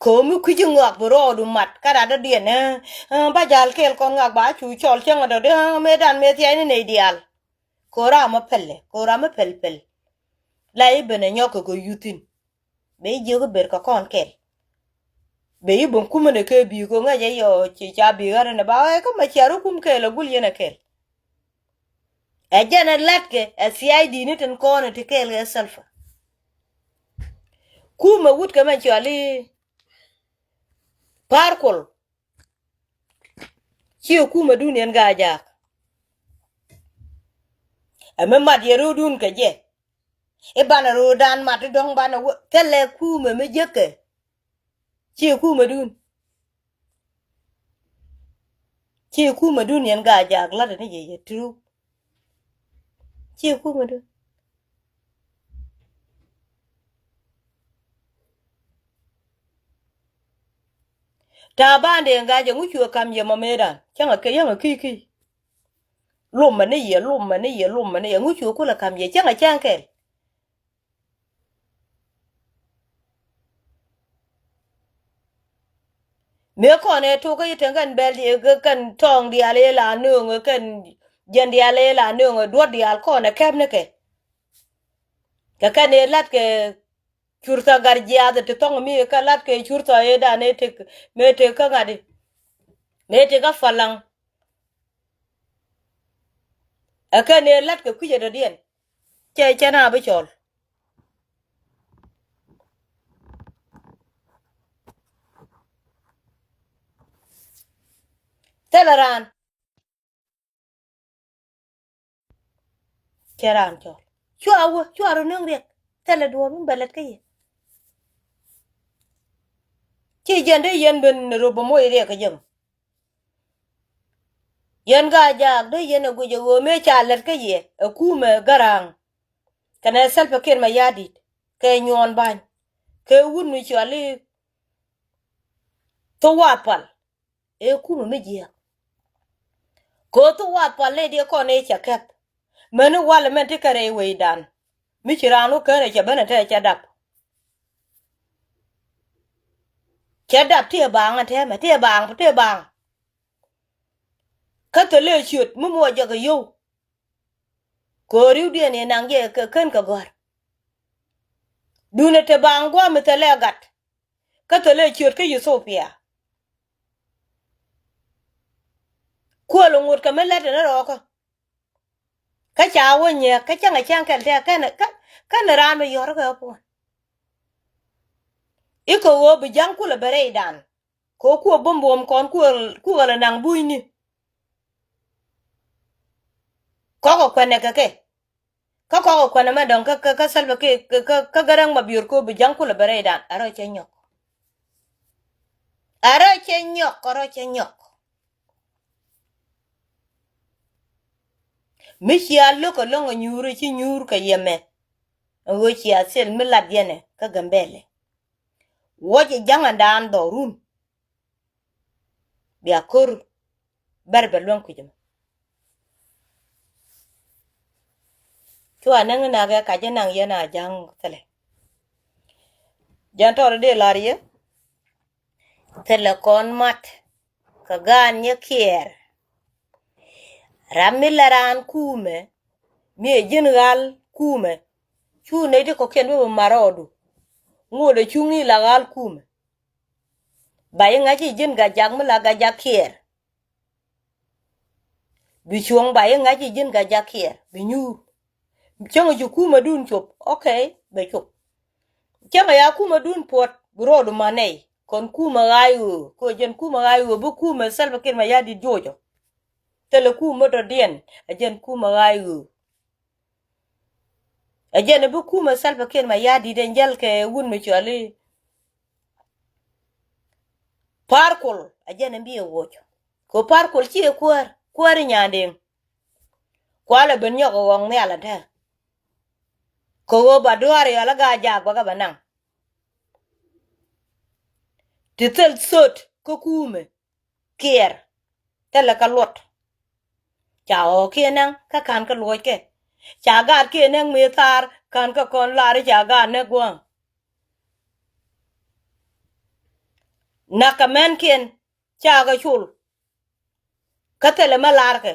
Ko̱o̱m mi kui̱ci ŋɔak bi rɔɔdu mat kä rat dɔ̱diɛn ɛ, ɛ, ba jal kɛɛl kɔn ŋak ba cu cɔl cäŋ ɛ dɔ̱diɛn ɛ mëëdan mëë thia̱y ni nɛy diaal. Ko̱o̱m ram mi pɛl ɛ, ko̱o̱m ram mi pɛl pɛl. La i̱ ben ɛ nyɔk kɛ kɛ yuthin. Bɛ i̱ jiök i̱ ber kɛ kɔn kɛl. Bɛ i̱ ben kumä ni kɛ bi̱i̱ kɛ ŋäc ɛ yɔ ci ca bi̱i̱ ɣän ɛn ɛ ba ɛ kä ma cia rɔ kum kɛl ɛ gul yɛn ɛ kɛl. Ɛ jɛn ɛ la̱tkɛ ɛ thia̱y di̱i̱ni tin kɔn ɛ ti kɛɛl kɛ Salva. Kumɛ wut kɛ mɛ cɔal i̱ Pa̱a̱r Kuɔl. Ciɛ kumɛ dun yɛn Gaa-jaak. Ɛ mi mat yɛ ro̱o̱dun kɛ jɛ. I̱ banɛ ro̱o̱dan mat i̱ dɔ̱ŋ banɛ wä thilɛ kumɛ mi jekɛ. Ciɛ kumɛ dun. Ciɛ kumɛ dun yɛn Gaa-jaak lat ni jɛ yɛ true. Ciɛ kumɛ dun. Ta̱a̱ bandɛ ŋa̱c ɛŋu cuɛ ka̱m yɛ mɔ mëëdan cäŋ ɛ kɛ yäŋ ɛ ki̱i̱ ki̱i̱. Lomɛ ni yɛ, lomɛ ni yɛ, lomɛ ni yɛ, ɛŋu cuɛ kulɛ ka̱m yɛ cäŋ ɛ cäŋ kɛl. Mëë kɔn ɛ tok kä yi teŋ kɛn bɛl kɛn tɔɔŋ diaal ëë la nööŋ kɛn jiɛn diaal ëë la nööŋ duɔ̱t diaal kɔn ɛ kɛp ni kɛ. Kɛ kɛn ëë la̱t kɛ Curtha gat jiaath ti thɔŋ mi kä lat kɛ curtha ëëdan ëë tëk mëë tëk kä ŋa̱t i̱ mëë tëk kä Falaŋ. Ɛ kɛn ëë lat kɛ kui̱cä dɔ̱diɛn cɛ cɛ na bi cɔl. Thilɛ raan. Cɛ raan cɔl cua wä cua rɔ nöŋ riɛk. Thilɛ duɔ̱ɔ̱r mi bɛ lät kä yɛ. Ci jɛn dee yɛn ben rop bä moc riɛk kä jɛ mɔ. Yɛn Gaa-jaak dee yɛn ɛ guic ɛ ɣöö mëë ca lät kä yɛ ɛ kumɛ Garaŋ. Kɛnɛ Salva Kiir Mayardit kɛ Nyuɔn Bany kɛ wut mi cɔal i̱ Thok Wath Pal. Ëë kumɛ mi jiääk. Kɛ ɣöö Thok Wath Pal nɛy diɛ kɔn ëë cɛ kɛp. Mäni walɛ mɛn ti kɛ rɛy wecdan mi ci raan wä kään ɛ cɛ ben ɛ te cɛ dap. Cɛ dap ti ɛ baaŋ ɛ tɛmɛ ti ɛ baaŋ ti ɛ baaŋ. Kä thilɛ ciöt mi muɔ jɛ kɛ yio̱w. Kɛ ɣöö ri̱wdiɛn ëë naŋ jɛ kɛ kän kɛ gɔ̱a̱r. Duundɛ te baaŋ gua̱a̱th mi thilɛ gat. Kä thilɛ ciöt kä Ethiopia. Kuäl ŋot kɛ mi lät ɛn rɔɔkä. Kä ca wä nyiɛk kä cäŋ ɛ cäŋ kɛl tɛk kɛn kä kɛn raan mi yɔr kɛ puɔ̱n. I̱ kɛ ɣöö bi ja̱ŋ kulɛ bɛ rɛydan. Kɛ ɣöö kuɔ buɔ̱m buɔ̱m kɔn kuɔ kuɔ lɛ naŋ bunyni. Kɔkɔ kuɛnɛ kɛ kɛ. Kä kɔkɔ kuɛnɛ mɛ dɔ̱ŋ kä kä kä Salva Kiir kä kä kä Garaŋ Mabior kɛ ɣöö bi ja̱ŋ kulɛ bɛ rɛydan a rɔ cɛ nyɔk. A rɔ cɛ nyɔk a rɔ cɛ nyɔk. Mi cia lo̱k ɛlɔ̱ŋ ɛ nyuur ɛ ci nyuur kɛ yɛmɛ. Ɛn ɣöö cia thil mi lat yɛnɛ kä Gambɛlɛ. Wuɔc ɛ ja̱ŋädan dhɔrun. Bia ko̱r bɛr bɛ luäŋ kui̱c ɛmɛ. Cua näŋ inakɛ ka jɛ naŋ yɛn a ja̱ŋ thilɛ. Jɛn tɔɔr dee lar yɛ thilɛ kɔn mat kɛ gaan nyɛ kiɛɛr. Ram mi la raan kuumɛ mi ɛ ji̱n ɣal kuumɛ. Cu nɛy ti kɔ̱kiɛn bi bi mat rɔɔdu. Ŋot ɛ cuŋ i̱ la ɣal kuumɛ. Ba i̱ ŋa̱c i̱ ji̱n Gaa-jaak mi la Gaa-jaak kiɛɛr. Bi cuɔ̱ŋ ba i̱ ŋa̱c i̱ ji̱n Gaa-jaak kiɛɛr bi nyuur. Cäŋ i̱ ci kumɛdun cop, okay, bɛ cop. Cäŋ i̱ ya kumɛdun puɔ̱t bi rɔɔdu ma̱n nɛy kɔn kumɛ ɣa̱a̱c ɣöö kɛ jɛn kumɛ ɣa̱a̱c ɣöö bi kumɛ Salva Kiir Mayardit juɔcɔ. Thilɛ kumɛ dɔ̱diɛn ɛ jɛn kumɛ ɣa̱a̱c ɣöö. Ɛ jɛn ɛ bi kumɛ Salva Kiir Mayardit ɛn jäl kɛ wut mi cɔal i̱ Pa̱a̱r Kuɔl a jɛn in bi ɛ woc. Kɛ Pa̱a̱r Kuɔl ci ɛ kuäär, kuäär in Nyandeŋ. Kualɛ ben nyɔk ɛ ɣɔŋ nhial ɛn tɛ̈. Kɛ ɣöö ba duaar yɔl a Gaa-jaak bä kɛ bɛ naŋ. Ti thil thöt kä kumɛ Kiɛɛr, thilɛ kɛ luɔt. Ca ɣɔɔkiɛn näŋ kä ka̱n kä luɔckɛ. Ca gaatkiɛn näŋ mëë thaar ka̱n kä kɔn lar i̱ ca gaat näk gua̱a̱ŋ. Na̱k kɛ mɛnkiɛn ca kɛ col. Kä thilɛ mi larkɛ.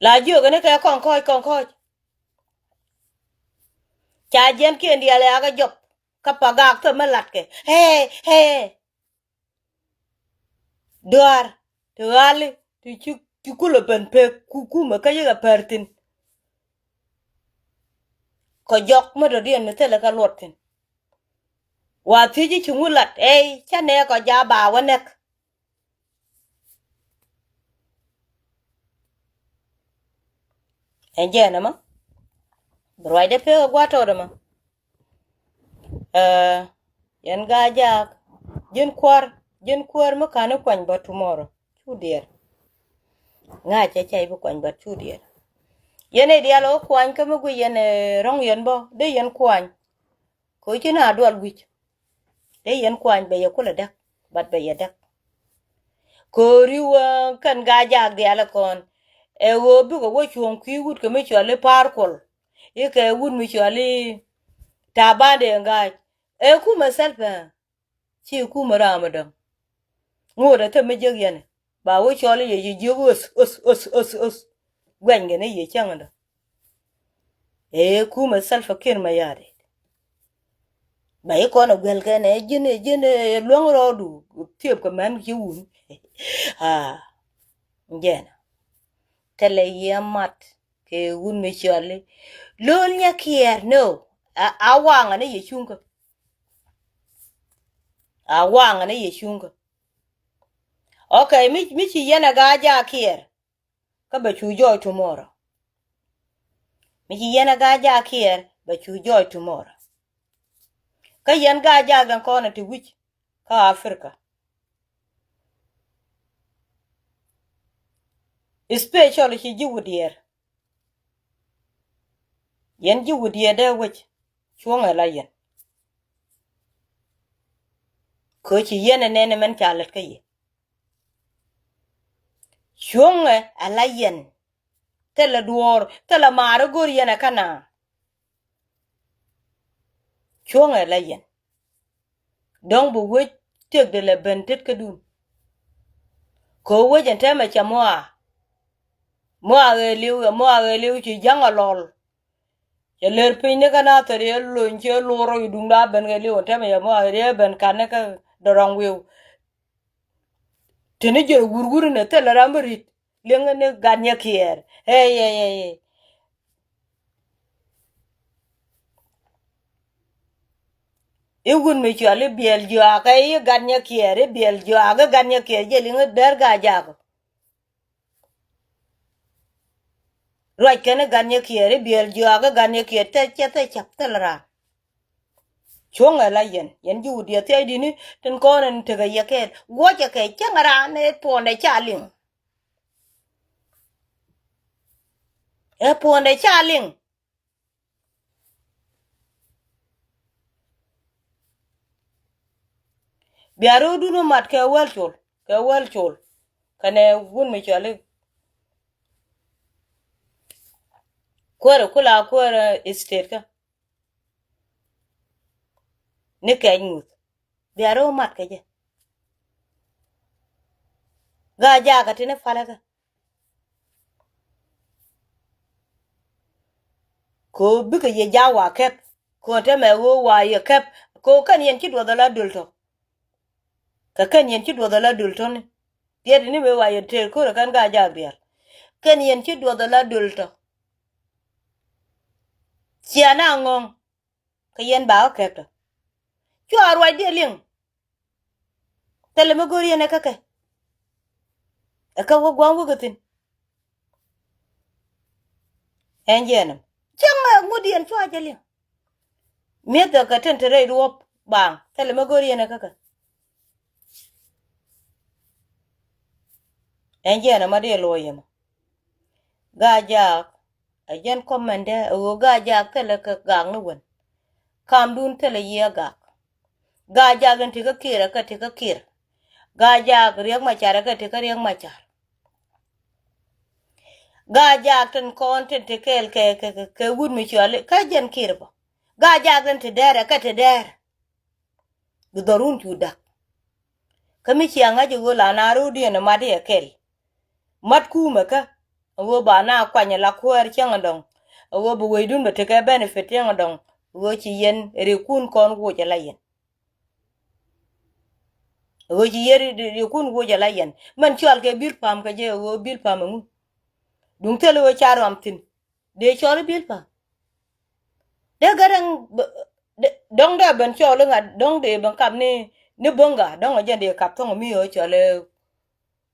La jiök ni kɛ kɔn kɔc, kɔn kɔc. Ca jiɛnkiɛn diaal ɛ akɛ jɔp kä Pagak thil mi latkɛ. Hee, hee. Duaar ti ɣali ti ci, ci kulɛ ben pek ku, kumɛ kä yikɛ pär thi̱n. Kɔ jɔk mi dɔ̱diɛn mi thilɛ kɛ luɔt thi̱n. Wa thiec i̱ ci ŋu lat, ey, cä nɛɛk kɔ ja̱ ba wä näk. Ɛn jɛɛn ɛmɔ bi ruacdɛ pek ɛ gua̱a̱th tɔɔt ɛmɔ. Ɛ, yɛn Gaa-jaak, ji̱n kuäär, ji̱n kuäär mi ka̱n i̱ kuany bä tomorrow. Cu diɛɛr. Ŋa̱cä cä i̱ bi kuany bä cu diɛɛr. Yɛn i̱ diaal ɣä kuany kä mi guic yɛn, ɛ, rɔ̱ŋ yɛn bä dee yɛn kuany. Kɛ ɣöö ci na dual wi̱c. Dee yɛn kuany bɛ yɛ kulɛ däk, but bɛ yɛ däk. Kɛ ɣöö ri̱w, ɛ, kɛn Gaa-jaak diaal ɛ kɔn. Ɛ ɣöö bikɛ wä cuɔ̱ŋ kui̱ wut kɛ mi cɔal i̱ Pa̱a̱r Kuɔl. I̱ kɛ wut mi cɔal i̱ Ta̱a̱ Ba̱a̱ndɛ Ŋa̱a̱c. Ɛ kumɛ Salva. Ci kumɛ ram mi dɔ̱ŋ. Ŋot ɛ thɛm mi jiäk yɛn ɛ ba wä cɔl i̱ yɛ, yɛ jiök öth, öth, öth, öth, öth. Guɛnykɛ ni yɛ cäŋ ɛndɔ. Ɛ kumɛ Salva Kiir Mayardit. Ba i̱ kɔn ɛ guɛl kɛn ɛ ji̱n, ɛ ji̱n, ɛ luäŋ rɔɔdu thiëëp kɛ mɛn ci wun. Aa, jɛn ɛ thilɛ yɛ mat kɛ wun mi cɔl i̱ Lo̱l Nyakiɛɛr, no. A, a waŋɛ ni yɛ cuŋkä. A waŋɛ ni yɛ cuŋkä. Okay, mi, mi ci yɛn ɛ Gaa-jaak Kiɛɛr. Kä bɛ cu jɔɔc tomorrow. Mi ci yɛn ɛ Gaa-jaak Kiɛɛr bɛ cu jɔɔc tomorrow. Kä yɛn Gaa-jaak da̱ŋ kɔn ɛ ti wi̱c kä Africa. Especially ci ji̱ Wut Diɛɛr. Yɛn ji̱ Wut Diɛɛr dee wec. Cuɔ̱ŋɛ la yɛn. Kɛ ɣöö ci yɛn ɛ nɛn ɛ mɛn ca lät kä yɛ. Cuɔ̱ŋɛ ɛ la yɛn. Thilɛ duɔ̱ɔ̱r, thilɛ maar i̱ go̱r yɛn ɛ kä na. Cuɔ̱ŋɛ ɛ la yɛn. Dɔ̱ŋ bi wec tëkdɛ lɛ ben tetkädun. Kɛ ɣöö wec ɛn täämɛ cɛ muaak. Muaak ɛ li̱w, ɛ muaak ɛ li̱w ci ja̱ŋ ɛ lɔl. Cɛ lër piny ni kä na thɛr yɛ lony cɛ lor rɔy duŋda ben kɛ li̱w ɛn täämɛ cɛ muaak ɛ li̱w ben ka̱n ni kä dɔrɔŋ wi̱i̱w. Teni jɛ wurwur ni thilɛ ram mi ri̱t. Liŋ ni Gat Nyakiɛɛr. Ey, ey, ey, ey. I̱ wut mi cɔal i̱ Biɛl Juak, ɛ i̱ Gat Nyakiɛɛr, i̱ Biɛl Juak, i̱ Gat Nyakiɛɛr, jɛ liŋ i̱ Dɛr Gaa-jaak. Ruac kɛn i̱ Gat Nyakiɛɛr, i̱ Biɛl Juak, i̱ Gat Nyakiɛɛr, thɛ cɛ thɛ cap thil raan. Cuɔ̱ŋɛ la yɛn, yɛn ji̱ Wut Diɛɛr thia̱cdi̱n i̱ tin kɔn in tekɛ yɛ kɛɛl. Guɔ̱cɛ kɛ cäŋ raan ɛ puɔ̱ndɛ ca liŋ. Ɛ puɔ̱ndɛ ca liŋ. Bia ro̱o̱dun mat kɛ wäl col, kɛ wäl col. Kɛnɛ wun mi cɔal i̱ Kuäär, kula Kuäär, ɛ, state kä. Ni kɛc ŋuth. Bia ro̱o̱ mat kɛ jɛ. Gaa-jaak ɛ tini palä kä. Ko bikɛ yɛ ja̱ wa kɛp. Ko tɛmɛ ɣöö wa yɛ kɛp. Ko kɛn yɛn ci duɔth ala döl tɔ. Kɛ kɛn yɛn ci duɔth ala döl tɔni. Tiɛt ni mëë wa yɛ tëër ko̱rɛ kɛn Gaa-jaak diaal. Kɛn yɛn ci duɔth ala döl tɔ. Cia na ŋɔ̱ŋ. Kä yɛn ba ɣä kɛp tɔ. Cua ruacdiɛ liŋ. Thilɛ mi go̱o̱r yɛn ɛ kä kɛ. Ɛ kä wä gua̱a̱ŋ wä kɛ thi̱n. Ɛn jiɛn ɛm. Cäŋ ɛ ŋut yɛn cua jɛ liŋ. Mi̱eth ɛ kɛ tin te rɛy ruɔ̱p baaŋ thilɛ mi go̱r yɛn ɛ kä kɛ. Ɛn jiɛn ɛmɔ dee luɔ̱c yɛmɔ. Gaa jaak ɛ jɛn kɔmɛndɛ ɛ ɣöö gaa jaak thilɛ kɛ gak ni wen. Kamdun thilɛ yiëë gak. Gaa jaak tin te kä kiɛɛr ɛ kɛ te kä kiɛɛr. Gaa jaak riɛk macar ɛ kɛ te kä riɛk macar. Gaa jaak tin kɔn tin te kɛɛl kɛ, kɛ, kɛ, kɛ wut mi cuali kä jɛn kiɛɛr bä. Gaa jaak tin te dɛɛr ɛ kɛ te dɛɛr. Bi dhɔrun cu dak. Kä mi cia ŋa̱c i̱ ɣöö la na ro̱o̱diɛn ɛ mat i̱ ɛ kɛl. Mat kuumɛ kä ɛ ɣöö ba na kuany ɛ la kuäär cäŋ ɛ dɔ̱ŋ. Ɛ ɣöö bi weydun bɛ tekɛ benefit cäŋ ɛ dɔ̱ŋ. Ɛ ɣöö ci yɛn rikun kɔn woc ɛ la yɛn. Ɛ ɣöö ci yɛn ri, ri, rikun woc ɛ la yɛn. Mɛn cual kɛ bil pam kɛ jɛ ɛ ɣöö bil pam ɛŋu. Duŋ thil ɛ ɣöö ca ruam thi̱n. Dee cɔl i̱ bil pam. Dee gɛrɛŋ dɔ̱ŋ dee ben cɔl i̱ ŋa̱t dɔ̱ŋ dee ben kap ni, ni bo̱ŋga dɔ̱ŋ ɛ jɛn dee kap thɔ̱ŋ mi ɣöö cɔl i̱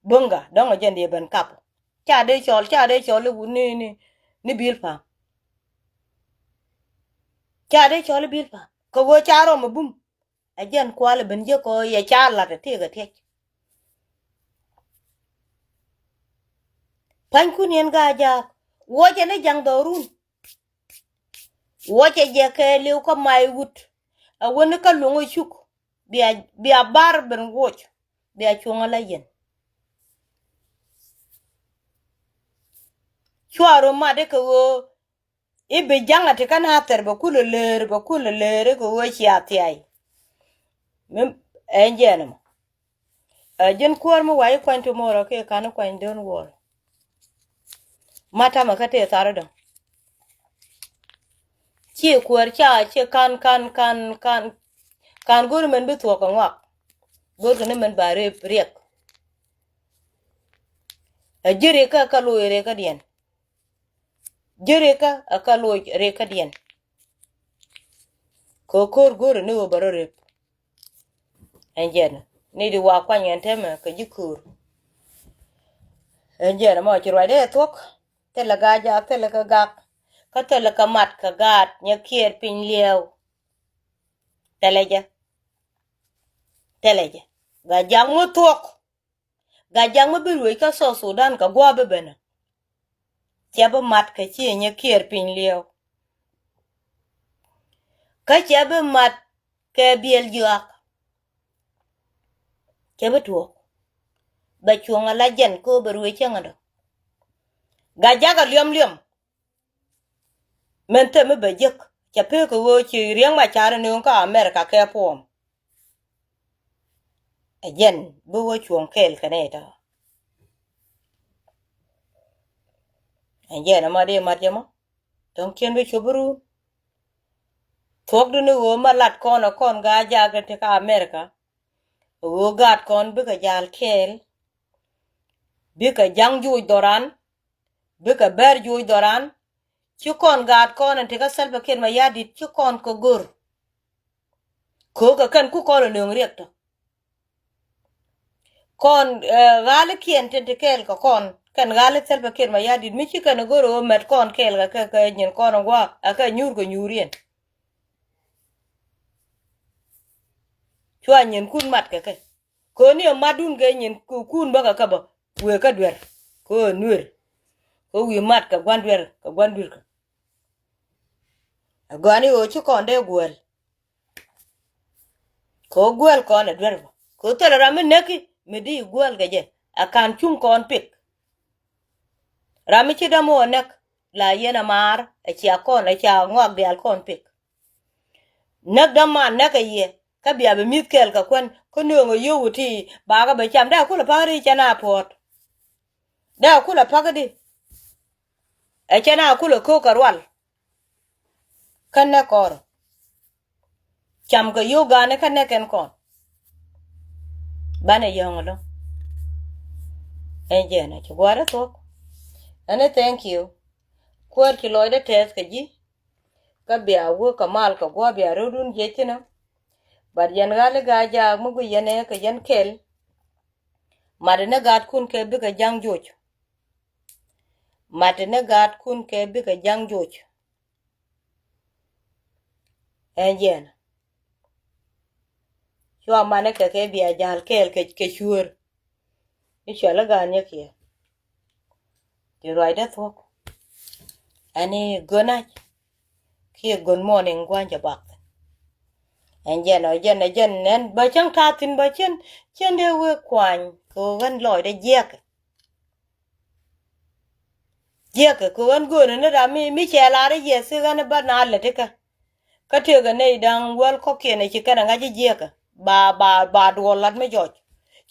bo̱ŋga dɔ̱ŋ ɛ jɛn dee ben kap. Ca dee cɔl, ca dee cɔl i̱ ni, ni, ni bil pam. Ca dee cɔl i̱ bil pam kɛ ɣöö ca rɔm ɛ bum. Ɛ jɛn kual ɛ ben jiäk kɔ yɛ ca lat ɛ tiek ɛ tiɛc. Pa̱nykun yɛn gaa jaak wuɔcɛ ni jaŋ dhɔrun. Wuɔcɛ jɛ kɛ liw kä may wut. Ɛ wä ni kä luŋ ɛ cuk bia, bia bar ben woc. Bia cuɔ̱ŋ ɛ la yɛn. Cua ro mat i̱ kɛ ɣöö i̱ bi ja̱ŋ a ti kä na thɛr bɛ kulɛ leer, bɛ kulɛ leer i̱ kɛ ɣöö cia thiay. Mi ɛn jɛn ɛmɔ. Ɛ ji̱n kuäär mi wac i̱ kuany tomorrow kiɛ kan i̱ kuany don't worry. Ma tamɛ kä tëë thar i̱ dɔ̱ŋ. Ci kuäär ca ci kan, kan, kan, kan, kan go̱r mɛn bi thuɔ̱k kɛ ŋɔak. Go̱r kɛ ni mɛn ba rep riɛk. Ɛ ji̱ rikä kä loc rikädiɛn. Ji̱ rikä ɛ kä loc rikädiɛn. Kɛ ko̱r go̱r ni ɣöö bɛ rɔ rep. Ɛn jɛn ni di wa kuany ɛn tɛmɛ kɛ ji̱ ko̱r. Ɛn jɛn mɔ ci ruacdɛ ɛ thuɔ̱k. Thilɛ gaa jaak, thilɛ kɛ gak. Kä thilɛ kɛ mat kɛ gaat nyɛ kiɛɛr piny liɛɛw. Thilɛ jɛ. Thilɛ jɛ. Gaa jaak mi thuɔ̱k. Gaa jaak mi bi ruëëc kä South Sudan kɛ gua̱a̱p bi ben. Cɛ bi mat kɛ ci nyɛ kiɛɛr piny liɛɛw. Kä cɛ bi mat kɛ biɛl jiɔak. Cɛ bi tuɔɔk. Bɛ cuɔ̱ŋ ala jɛn kä bɛ ruëëc cäŋ adɔ. Gaa jaak a liɔm liɔm. Mɛn thɛm mi bɛ jiäk cɛ pek kɛ ɣöö ci Riɛk Macar ni kä America kɛ puɔm. Ɛ jɛn bi wä cuɔ̱ŋ kɛɛl kɛ nɛy tɔ. Ɛ jɛn ɛmɔ di mat jɛ mɔ. Tɔ̱ŋ ciɛn bi cop bi ruun. Thuɔ̱kdu ni ɣöö ma lat kɔn ɛ kɔn gaa jaak ti kä America. Ɣöö gaat kɔn bikɛ jal kɛɛl. Bikɛ ja̱ŋ juuc dhɔran. Bikɛ bɛr juuc dhɔran. Ci kɔn gaat kɔn ɛn ti kä Salva Kiir Mayardit ci kɔn kɛ go̱r. Ko̱o̱kɛ kɛn ku kɔn ɛ nööŋ riɛk tɔ. Kɔn ɛ ɣa̱likiɛn tin ti kɛɛl kɛ kɔn kɛn ɣa̱li Salva Kiir Mayardit mi ci kɛn ɛ go̱r ɛ ɣöö mɛt kɔn kɛɛl kɛ kɛ kɛ nyin kɔn ɛ gua̱a̱ ɛ kɛ nyuur kɛ nyuur yɛn. Cua nyinkun mat kɛ kɛ. Kööni ɛ matdun kɛ nyinkun bä kɛ kä bä wëë kä duer. Kö ɛ nuer. Kö wi̱i̱ mat kɛ gua̱n duer kɛ gua̱n duer kä. Ɛ gɔani ɣöö ci kɔn dee guäl. Kö guäl kɔn ɛ duer bä. Kö thilɛ ram mi näki mi di guäl kɛ jɛ. Ɛ ka̱n cuŋ kɔn pik. Ram mi ci däm ɣöö näk la yɛn ɛ maar ɛ cia kɔn ɛ cia ŋɔak diaal kɔn pik. Näk däman näk ɛ yɛ kä bia bi mi̱th kɛɛl kɛ kuän kä nööŋ ɛ yio̱w ɛ ti bakä bɛ cam dee kulɛ pa̱k ri cɛ na puɔ̱ɔ̱t. Dee kulɛ pa̱k di ɛ cɛ na kulɛ ko̱o̱k kɛ rual. Kä näk kɔɔr cam kɛ yio̱w ga̱a̱ni kä näk kɛn kɔn. Banɛ yɔ̱ŋ ɛlɔ̱ŋ. Ɛn jɛn ɛ ci gua̱a̱r ɛ thuɔ̱k. Ɛn ɛ thank you. Kuäär ci lɔcdä tɛth kɛ ji̱. Kä bia wä kɛ mal kɛ gua̱a̱r bia rɔ̱dun jiɛc thi̱n ɔ. But yɛn ɣa̱li gaa jaak mi guic yɛn ɛ kɛ yɛn kɛl. Mat ni gaatkun kɛ bikɛ ja̱ŋ joc. Mat ni gaatkun kɛ bikɛ ja̱ŋ joc. Ɛn jiɛn cua manɛ kɛ kɛ bia jal kɛɛl kɛ, kɛ cuër. I̱ cuɛl i̱ gaan nyɛ kiɛ ti ruacdä thuɔ̱k. Ɛn i̱ gön ac kiɛ gön muɔɔn in gua̱ny cɛ bak thi̱n. Ɛn jɛn ɔ jɛn ɛ jɛn nɛn bä cäŋ ta̱a̱ thi̱n bä cien, cien dee wee kuany kɛ ɣöö ɣän lɔcdä jiɛkɛ. Jiɛkɛ kɛ ɣän göönä ni ram mi, mi cɛ lar i̱ yɛ thi ɣän i̱ bä na lät ikä. Kä tëëkɛ nɛy da̱ŋ wäl kɔ̱kiɛn ɛ ci kɛn ɛ ŋa̱c i̱ jiɛkɛ ba, ba, ba duɔl lat mi jɔc.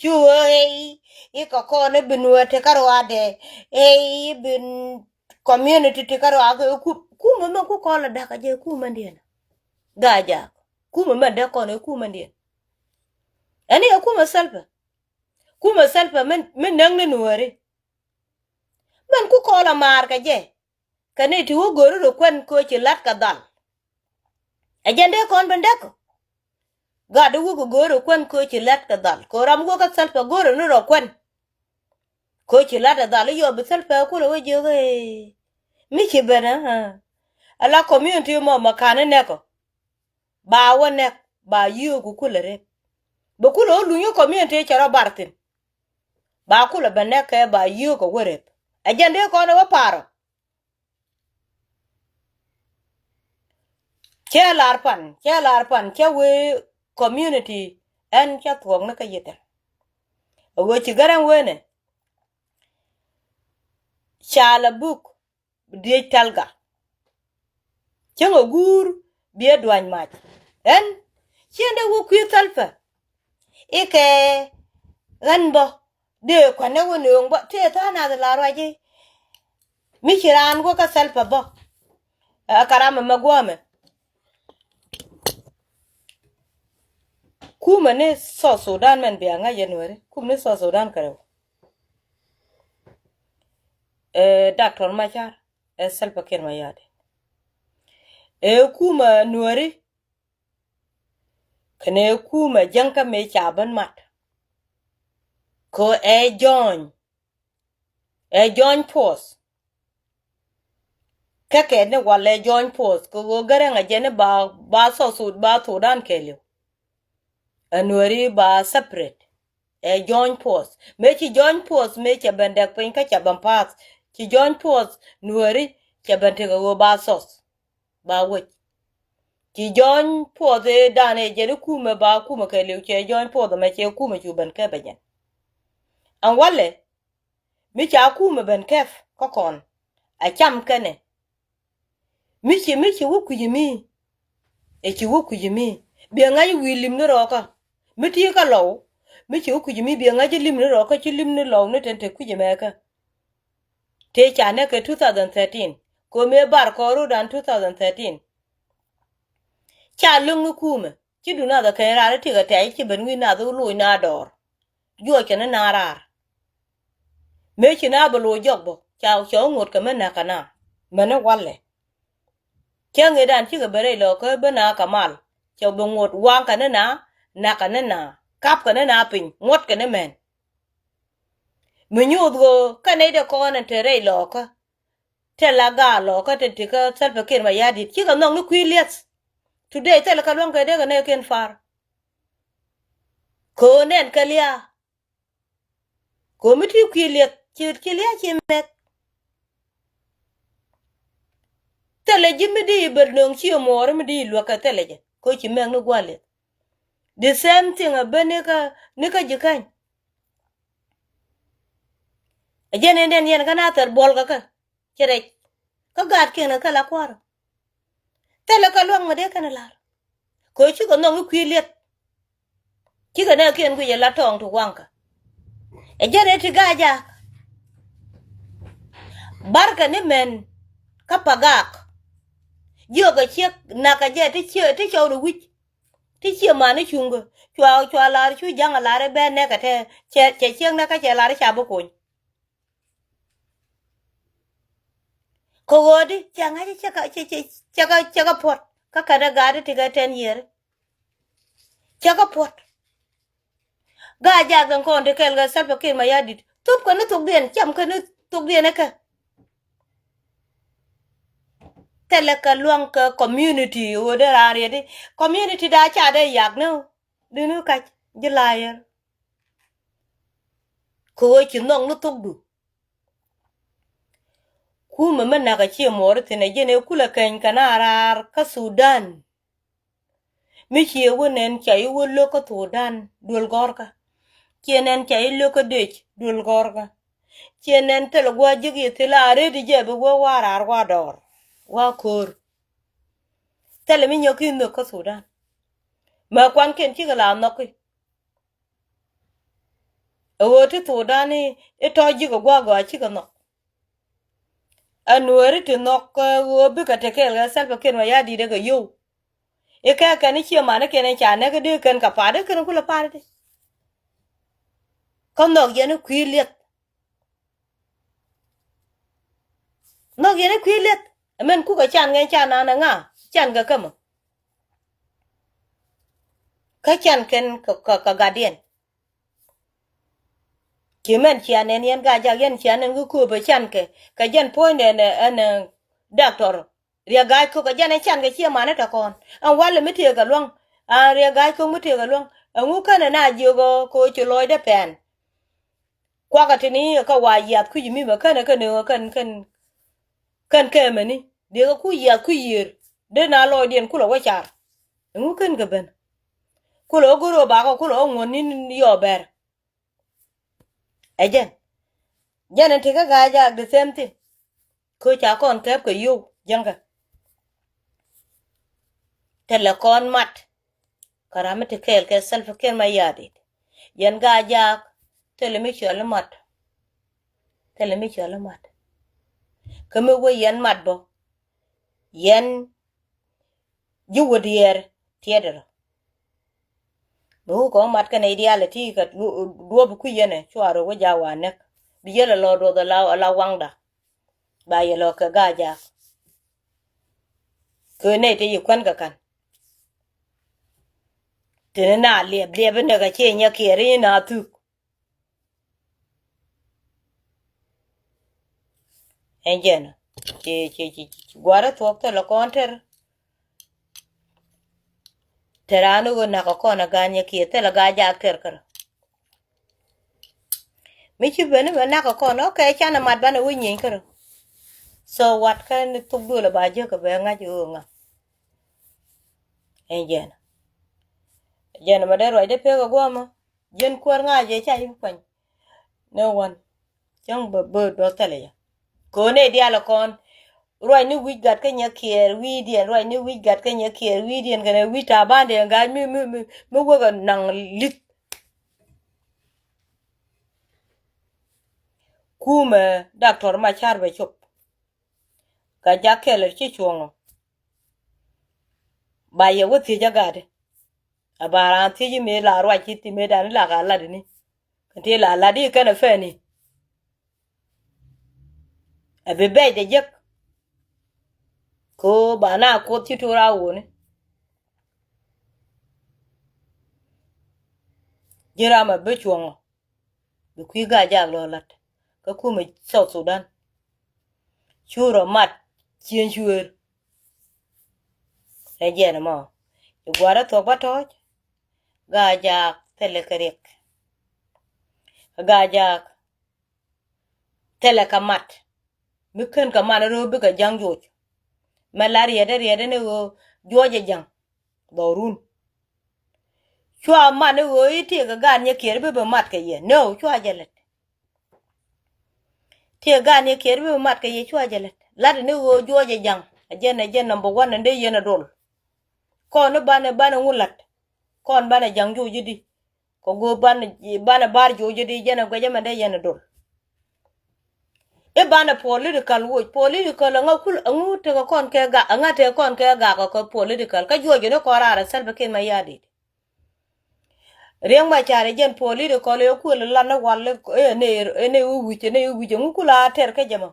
Cu ɣöö ëë i̱ kɛ kɔn i̱ bi nuäär tekä ruaadɛ, ëë i̱ bi community tekä ruaadɛ. Kum, kumɛ mɛ ku kɔn lɛ da̱k a jɛ kumändiɛn. Gaajak kumɛ mɛ dee kɔn ɛ kumändiɛn. Ɛn i̱ ɛ kumɛ Salva. Kumɛ Salva mi, mi näk ni nuääri. Mɛn ku kɔn lɛ maar kɛ jɛ. Kɛ ni ti wä go̱o̱ri rɔ kuɛn kɛ ɣöö ci la̱t kɛ dhal. Ɛ jɛn dee kɔn ben däk. Gat i̱ wä kɛ go̱o̱ri rɔ kuɛn kɛ ɣöö ci la̱t kɛ dhal kɛ ɣöö ram wä kä Salva go̱o̱ri ni rɔ kuɛn. Kɛ ɣöö ci la̱t kɛ dhal i̱ yɔ bi Salva kulɛ wä jiök ëë mi ci ben ɛ. Ala community mɔ mɛ ka̱n i̱ nɛk ɔ ba wä nɛk ba yio̱o̱k kulɛ rep. Bɛ kulɛ wä luny i̱ community cɛ rɔ bar thi̱n. Ba kulɛ bɛ nɛk kɛ ba yio̱o̱k ɛ wä rep. Ɛ jɛn dee kɔn ɛ wä pa̱a̱r ɔ. Cɛ lar pan, cɛ lar pan, cɛ wee community ɛn cɛ thuɔ̱k ni kä yitɛ. Ɛ wee ci gɛrɛŋ wee nɛ ca la buk diec tɛlga. Cäŋ ɛ guur biɛ duany mac ɛn ciɛn dee wä kui̱ Salva. Ikɛ ɣän bä dee kuanɛ wä nööŋ bä tëë tha̱a̱ŋ nath la ruac i̱ mi ci raan wä kä Salva bä. Ɛ karam ɛmɛ guɔ̱ɔ̱mɛ. Kumɛ ni South Sudan mɛn bia ŋa̱c January, kumɛ ni South Sudan kärɛw. Ɛ Doctor Machar, ɛ Salva Kiir Mayardit. Ɛ kumɛ nuääri kɛnɛ kumɛ jäŋkä mëë ca ben mat. Kɛ ɛ join, ɛ join force. Kä kɛ ni wal ɛ join force kɛ ɣöö gärɛ ŋa jɛ ni ba, ba South Sud, ba Sudan kɛɛliw. Ɛ nuääri ba separate. Ɛ join force mëë ci join force mëë cɛ ben dɛk piny kä cɛ ben pass. Ci join force nuääri cɛ ben tekɛ ɣöö ba South ba wec. Ci join force ëë dan ëë jɛn i̱ kumɛ ba kumɛ kɛɛliw cɛ join force ɛmɛ cɛ kumɛ cu ben kɛpɛ jɛn. Ɛn walɛ mi ca kumɛ ben kɛp kä kɔn a cam kɛnɛ. Mi ci, mi ci wä kui̱c mi ɛ ci wä kui̱c mi biɛ ŋa̱c wi̱i̱ lim ni rɔɔkä. Mi ti kä lɔw mi ci wä kui̱c mi biɛ ŋa̱c lim ni rɔɔkä ci lim ni lɔw ni ten te kui̱c ɛmɛ kä. Tëë ca nɛk kɛ two thousand thirteen. Ko̱ mëë bar kɔɔr rut an two thousand thirteen. Ca lo̱ŋ ni kumɛ ci dun nath ɛ kɛn raar i̱ tikɛ tɛ̈c ci ben wi̱i̱ nath i̱ loc na dɔɔr. Juɔc kɛ ni na raar. Mëë ci na bɛ loc jɔk bä ca cɛ wä ŋot kɛ mi näk kɛ na mɛn ni walɛ. Cä ŋet an cikɛ ben rɛy lɔɔkä bi na kɛ mal cɛ bi ŋot waŋ kɛ ni na näk kɛ ni na kap kɛ ni na piny ŋuɔ̱t kɛ ni mɛn. Mi nyuuth ɣöö kä nɛy dee kɔn ɛn te rɛy lɔɔkä. Tɛl a gaal lɔɔkä te ti kä Salva Kiir Mayardit cikɛ nhɔk ni kui̱ liɛth. Today thilɛ kä luäŋ kɛ dee kɛ nɛy kiɛn far. Köö nɛn kɛ lia̱a̱. Köö mi ti kui̱ liɛth ci, ci lia̱a̱ ci mɛk. Thilɛ ji̱ mi di bɛ nöŋ ci muɔɔri mi di luäk kɛ thilɛ jɛ köö ci mɛk ni gua̱l liɛth. The same thing a ben ni kä, ni kä ji̱ käny. A jɛn in den yɛn kä na thɛr buɔl kä kä ci rɛc. Kä gaat kiɛn kä la kua̱r. Thilɛ kä luäŋ mi dee kɛn lar. Kɛ cikɛ nhɔk i̱ kui̱ liɛth. Cikɛ nɛ kiɛn guic ɛ la tɔɔŋ ti waŋkä. Ɛ jɛn in ti ga̱a̱c jaak. Barkɛ ni mɛn kä Pagak. Jiɔkɛ ciek nakä jɛ ti ciek ti cɔw ri wi̱c. Ti ciek man i̱ cuŋkä cua, cua lar cu ja̱ŋ a lar i̱ bɛ nɛkɛ tɛ cɛ, cɛ ciek nɛkä cɛ lar i̱ ca bi kony. Kɛ ɣöödi cɛ ŋa̱c cɛ kä, cɛ, cɛ, cɛ kä, cɛ kä puɔ̱t kä kɛn ɛ ga̱a̱di ti kɛ ten yiëëri. Cɛ kä puɔ̱t. Gaa jaak den kɔn ti kɛl kɛ Salva Kiir Mayardit thop kɛ ni thokdiɛn cam kɛ ni thokdiɛn ɛ kɛ. Thilɛ kɛ luaŋ kɛ community ɣöö dee raan riɛt i̱ community da ca dee yak ni ɣöö dee ni kac ji̱ layɛr. Kɛ ɣöö ci nhɔk ni thokdu. Kumɛ mi nak a ciɛ muɔɔri thi̱n ɛ jɛn ɛ kulɛ kɛny kɛ na raar kä Sudan. Mi ciɛ wä nɛn ca i̱ wä lo̱k kä Sudan duël gɔ̱rkä. Ciɛ nɛn ca i̱ lo̱k kä dec duël gɔ̱rkä. Ciɛ nɛn thilɛ gua̱a̱ ji̱k i̱ thilɛ a rëëdi jɛ bi wä wa raar wa dɔɔr wa ko̱o̱r. Thilɛ mi nyɔk i̱ nhök kä Sudan. Mɛ kuankiɛn cikɛ la nhɔki. Ɛ ɣöö ti Sudan i̱ i̱ tɔ̱ ji̱k ɛ gua̱a̱ gɔaa cikɛ nhɔk. Ɛ nueeri ti nhɔk ɛ ɣöö bikɛ te kɛɛl kɛ Salva Kiir Mayardit ɛ kɛ yio̱w. I̱ kɛ kɛn i̱ cie manikiɛn in ca nɛk i̱ dee kɛn kɛ pa̱a̱t i̱ kɛn kulɛ pa̱a̱t i̱. Kä nhɔk yɛn i̱ kui̱ liɛth. Nhɔk yɛn i̱ kui̱ liɛth. Ɛmɛn kukɛ can kɛn can nan ɛ ŋa can kɛ kämä. Kä can kɛn kɛ, kɛ, kɛ gatdiɛn. Ci mɛn cia nɛn yɛn Gaajak yɛn cia nɛn kä kööpɛ can kɛ kɛ jɛn puɔ̱nydɛ ɛn, ɛn, ɛn doctor. Riɛk Ga̱a̱c Kök ɛ jɛn ɛ can kɛ ciɛ mani tɛ kɔn. Ɛn walɛ mi tëëk kɛ luäŋ. An Riɛk Ga̱a̱c Kök mi tëëk kɛ luäŋ. Ɛŋu känɛ na jiök ɔ kɛ ɣöö ci lɔcdɛ pɛn. Kuakɛ tini kä wa yiath kui̱c mi mɛ känɛ känɛ ɣöö kän kän kän kɛmɛni. Diɛkɛ ku yiath ku yiër. Dee na lɔcdiɛn kulɛ wä car. Ɛŋu kän kɛ ben. Kulɛ wä go̱r ɣöö bakɔ kulɛ wä ŋuɔ̱n ni̱n yɔɔ bɛr. Ɛ jɛn. Jɛn in ti kä Ga̱a̱c Jaak the same thing. Kä ca kɔn kɛp kɛ yio̱w jäŋkä. Thilɛ kɔn mat. Kä ram mi ti kɛɛl kɛ Salva Kiir Mayardit. Yɛn Ga̱a̱c Jaak thilɛ mi cɔl i̱ mat. Thilɛ mi cɔl i̱ mat. Kä mi wee yɛn mat bä. Yɛn ji̱ wä diɛɛr tiɛɛt rɔ. Bi wä kɔn mat kɛn i̱ diaal ɛ ti kɛ duɔp kui̱ yɛn ɛ cua rɔ wä jaak wa näk. Bi yɛl ɛ lɔ duɔth ɛ la, ɛ la waŋda. Ba yɛ lɔ kɛ Ga̱a̱c Jaak. Kɛ nɛy te yi kuän kɛ ka̱n. Teni na liɛp liɛp inɛ kɛ ciɛ nyɛ kiɛɛr i̱ na thuk. Ɛn jɛn ci ci ci ci guarä thuɔ̱k thilɛ kɔn tɛr. Tɛr an i̱ ɣöö nakä kɔn a gan yɛ kiɛ thilɛ Ga̱a̱c Jaak tɛr kärä. Mi ci ben i̱ bɛ nakä kɔn ɔ kɛ canɛ mat banɛ wä nyieny kärä. So what kɛn thuk duël ɛ ba jiäk kɛ bɛ ŋa̱c i̱ ɣöö ŋa̱. Ɛn jɛn. Jɛn mɛ dee ruacdɛ pek ɛ guɔmä. Jiɛn kuäär ŋa̱c jɛ ca ji̱ bi kuany. Ni wan cäŋ bä bä dɔ̱th thilɛ jɛ. Köönɛ diaal ɛ kɔn ruacni wi̱c gat kä nyɛ kiɛɛr wi̱i̱diɛn ruacni wi̱c gat kä nyɛ kiɛɛr wi̱i̱diɛn kɛnɛ wi̱c ta̱a̱ bandiɛn ga̱a̱c mi mi mi mi wekɛ naŋ li̱th. Kumɛ Doctor Macar bɛ cop. Kɛ jak kɛl ci cuɔ̱ŋɔ. Ba yɛ wä thiec a gatdi. A ba raan thiec i̱ mëë la ruac ci ti mëë dan i̱ la ka lat ini. Kɛ ti la lat i̱ kɛn a fɛn i̱. A bi bɛc dɛ jek. Ko ba na kuoth ci tuur a wuni. Ji̱ ram a bi cuɔ̱ŋɔ. Bi kui̱ Ga̱a̱c Jaak lɔ lat kä kumɛ South Sudan. Cu rɔ mat cieŋ cuëër. Ɛ jɛn ɛmɔ ci gua̱a̱r ɛ thuɔ̱k bä tɔ̱ɔ̱c. Ga̱a̱c Jaak thilɛ kɛ riɛk. Ga̱a̱c Jaak thilɛ kɛ mat. Mi ken kɛ man röö bikɛ ja̱ŋ juɔc. Mɛ la riɛtdɛ riɛtdɛ ni ɣöö juɔc ɛ ja̱ŋ. Dhɔrun. Cua man i̱ ɣöö i̱ tiek ɛ gaat nyɛ kiɛɛr bi bi mat kɛ yɛ. No, cua jɛ lät. Tiek ɛ gaat nyɛ kiɛɛr bi bi mat kɛ yɛ cua jɛ lät. Lat ni ɣöö juɔc ɛ ja̱ŋ. Ɛ jɛn ɛ jɛn number one ɛn dee yɛn ɛ dol. Kɔn i̱ banɛ banɛ ŋu lat. Kɔn banɛ ja̱ŋ juɔc i̱di. Kɛ go̱o̱p banɛ banɛ bar juɔc i̱di jɛn ɛ guɛcä mɛn dee yɛn ɛ dol. I̱ banɛ political woc, political ɛŋa kul ɛŋu tekɛ kɔn kɛ gak, ɛŋa tekɛ kɔn kɛ gak ɔ kɛ political. Kä juɔc ni kɔn raar ɛ Salva Kiir Mayardit. Riek Machar ɛ jɛn political ɛ kuël ɛ lan ni wal ɛ ni, ɛ ni wi̱c, ɛ ni wi̱c ɛŋu kul a tɛr kä jɛ mɔ.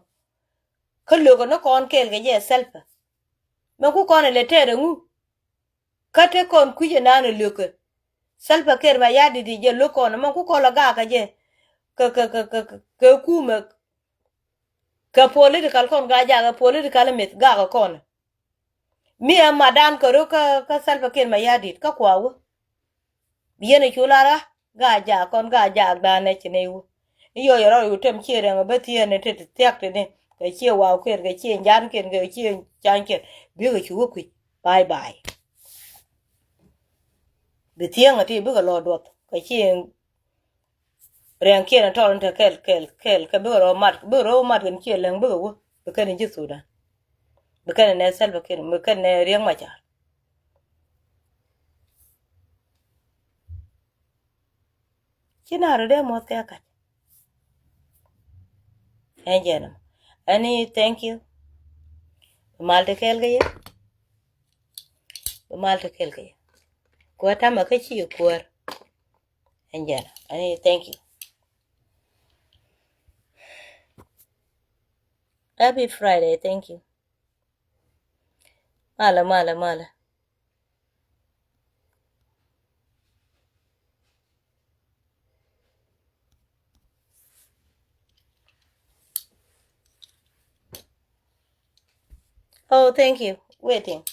Kä lökɛ ni kɔn kɛɛl kɛ jɛ ɛ Salva. Mɛ ku kɔn ɛ lɛ tɛr ɛŋu. Kä te kɔn kui̱c ɛ naan ɛ lökɛ. Salva Kiir Mayardit jɛ lök kɔn ɛmɔ ku kɔn lɛ gak kɛ jɛ. Kɛ, kɛ, kɛ, kɛ, kɛ, kɛ kumɛ. Kɛ political kɔn Ga̱a̱c Jaak ɛ political mith gak kɛ kɔn. Mi ɛ matdan kɛ ruk kä, kä Salva Kiir Mayardit kä kua wä. Yɛn ɛ cu lar ɣä, ga jaak kɔn, ga jaak dan ɛ ci nɛy wä. I̱ yɔ yɛ rɔ yu tem ciɛ rɛŋ bä thieen ɛ te ti thiak te ni. Kɛ ciɛ waw kiɛn, kɛ ciɛ njan kiɛn, kɛ ciɛ cany kiɛn. Bikɛ cu wä kui̱c. Bye bye. Bi thiäŋ ɛ ti bikɛ lɔ duɔth. Kɛ ciɛ rɛŋkiɛn ɛ tɔl in te kɛl, kɛl, kɛl, kɛ bikɛ rɔ mat, bikɛ rɔ mat kɛn ciɛ lɛŋ bikɛ wä, bi kɛn in ji̱ Sudan. Bi kɛn in nɛ Salva Kiir, bi kɛn in nɛ Riek Machar. Ci na rɔ dee muɔth kɛ kac. Ɛn jɛn ɛmɔ. Ɛn i̱ thank you. Bi mal te kɛɛl kɛ yɛ. Bi mal te kɛɛl kɛ yɛ. Kuäär tamɛ kä ci kuäär. Ɛn jɛn ɛn i̱ thank you. Happy Friday, thank you. Malɛ, malɛ, malɛ. Oh, thank you. Waiting.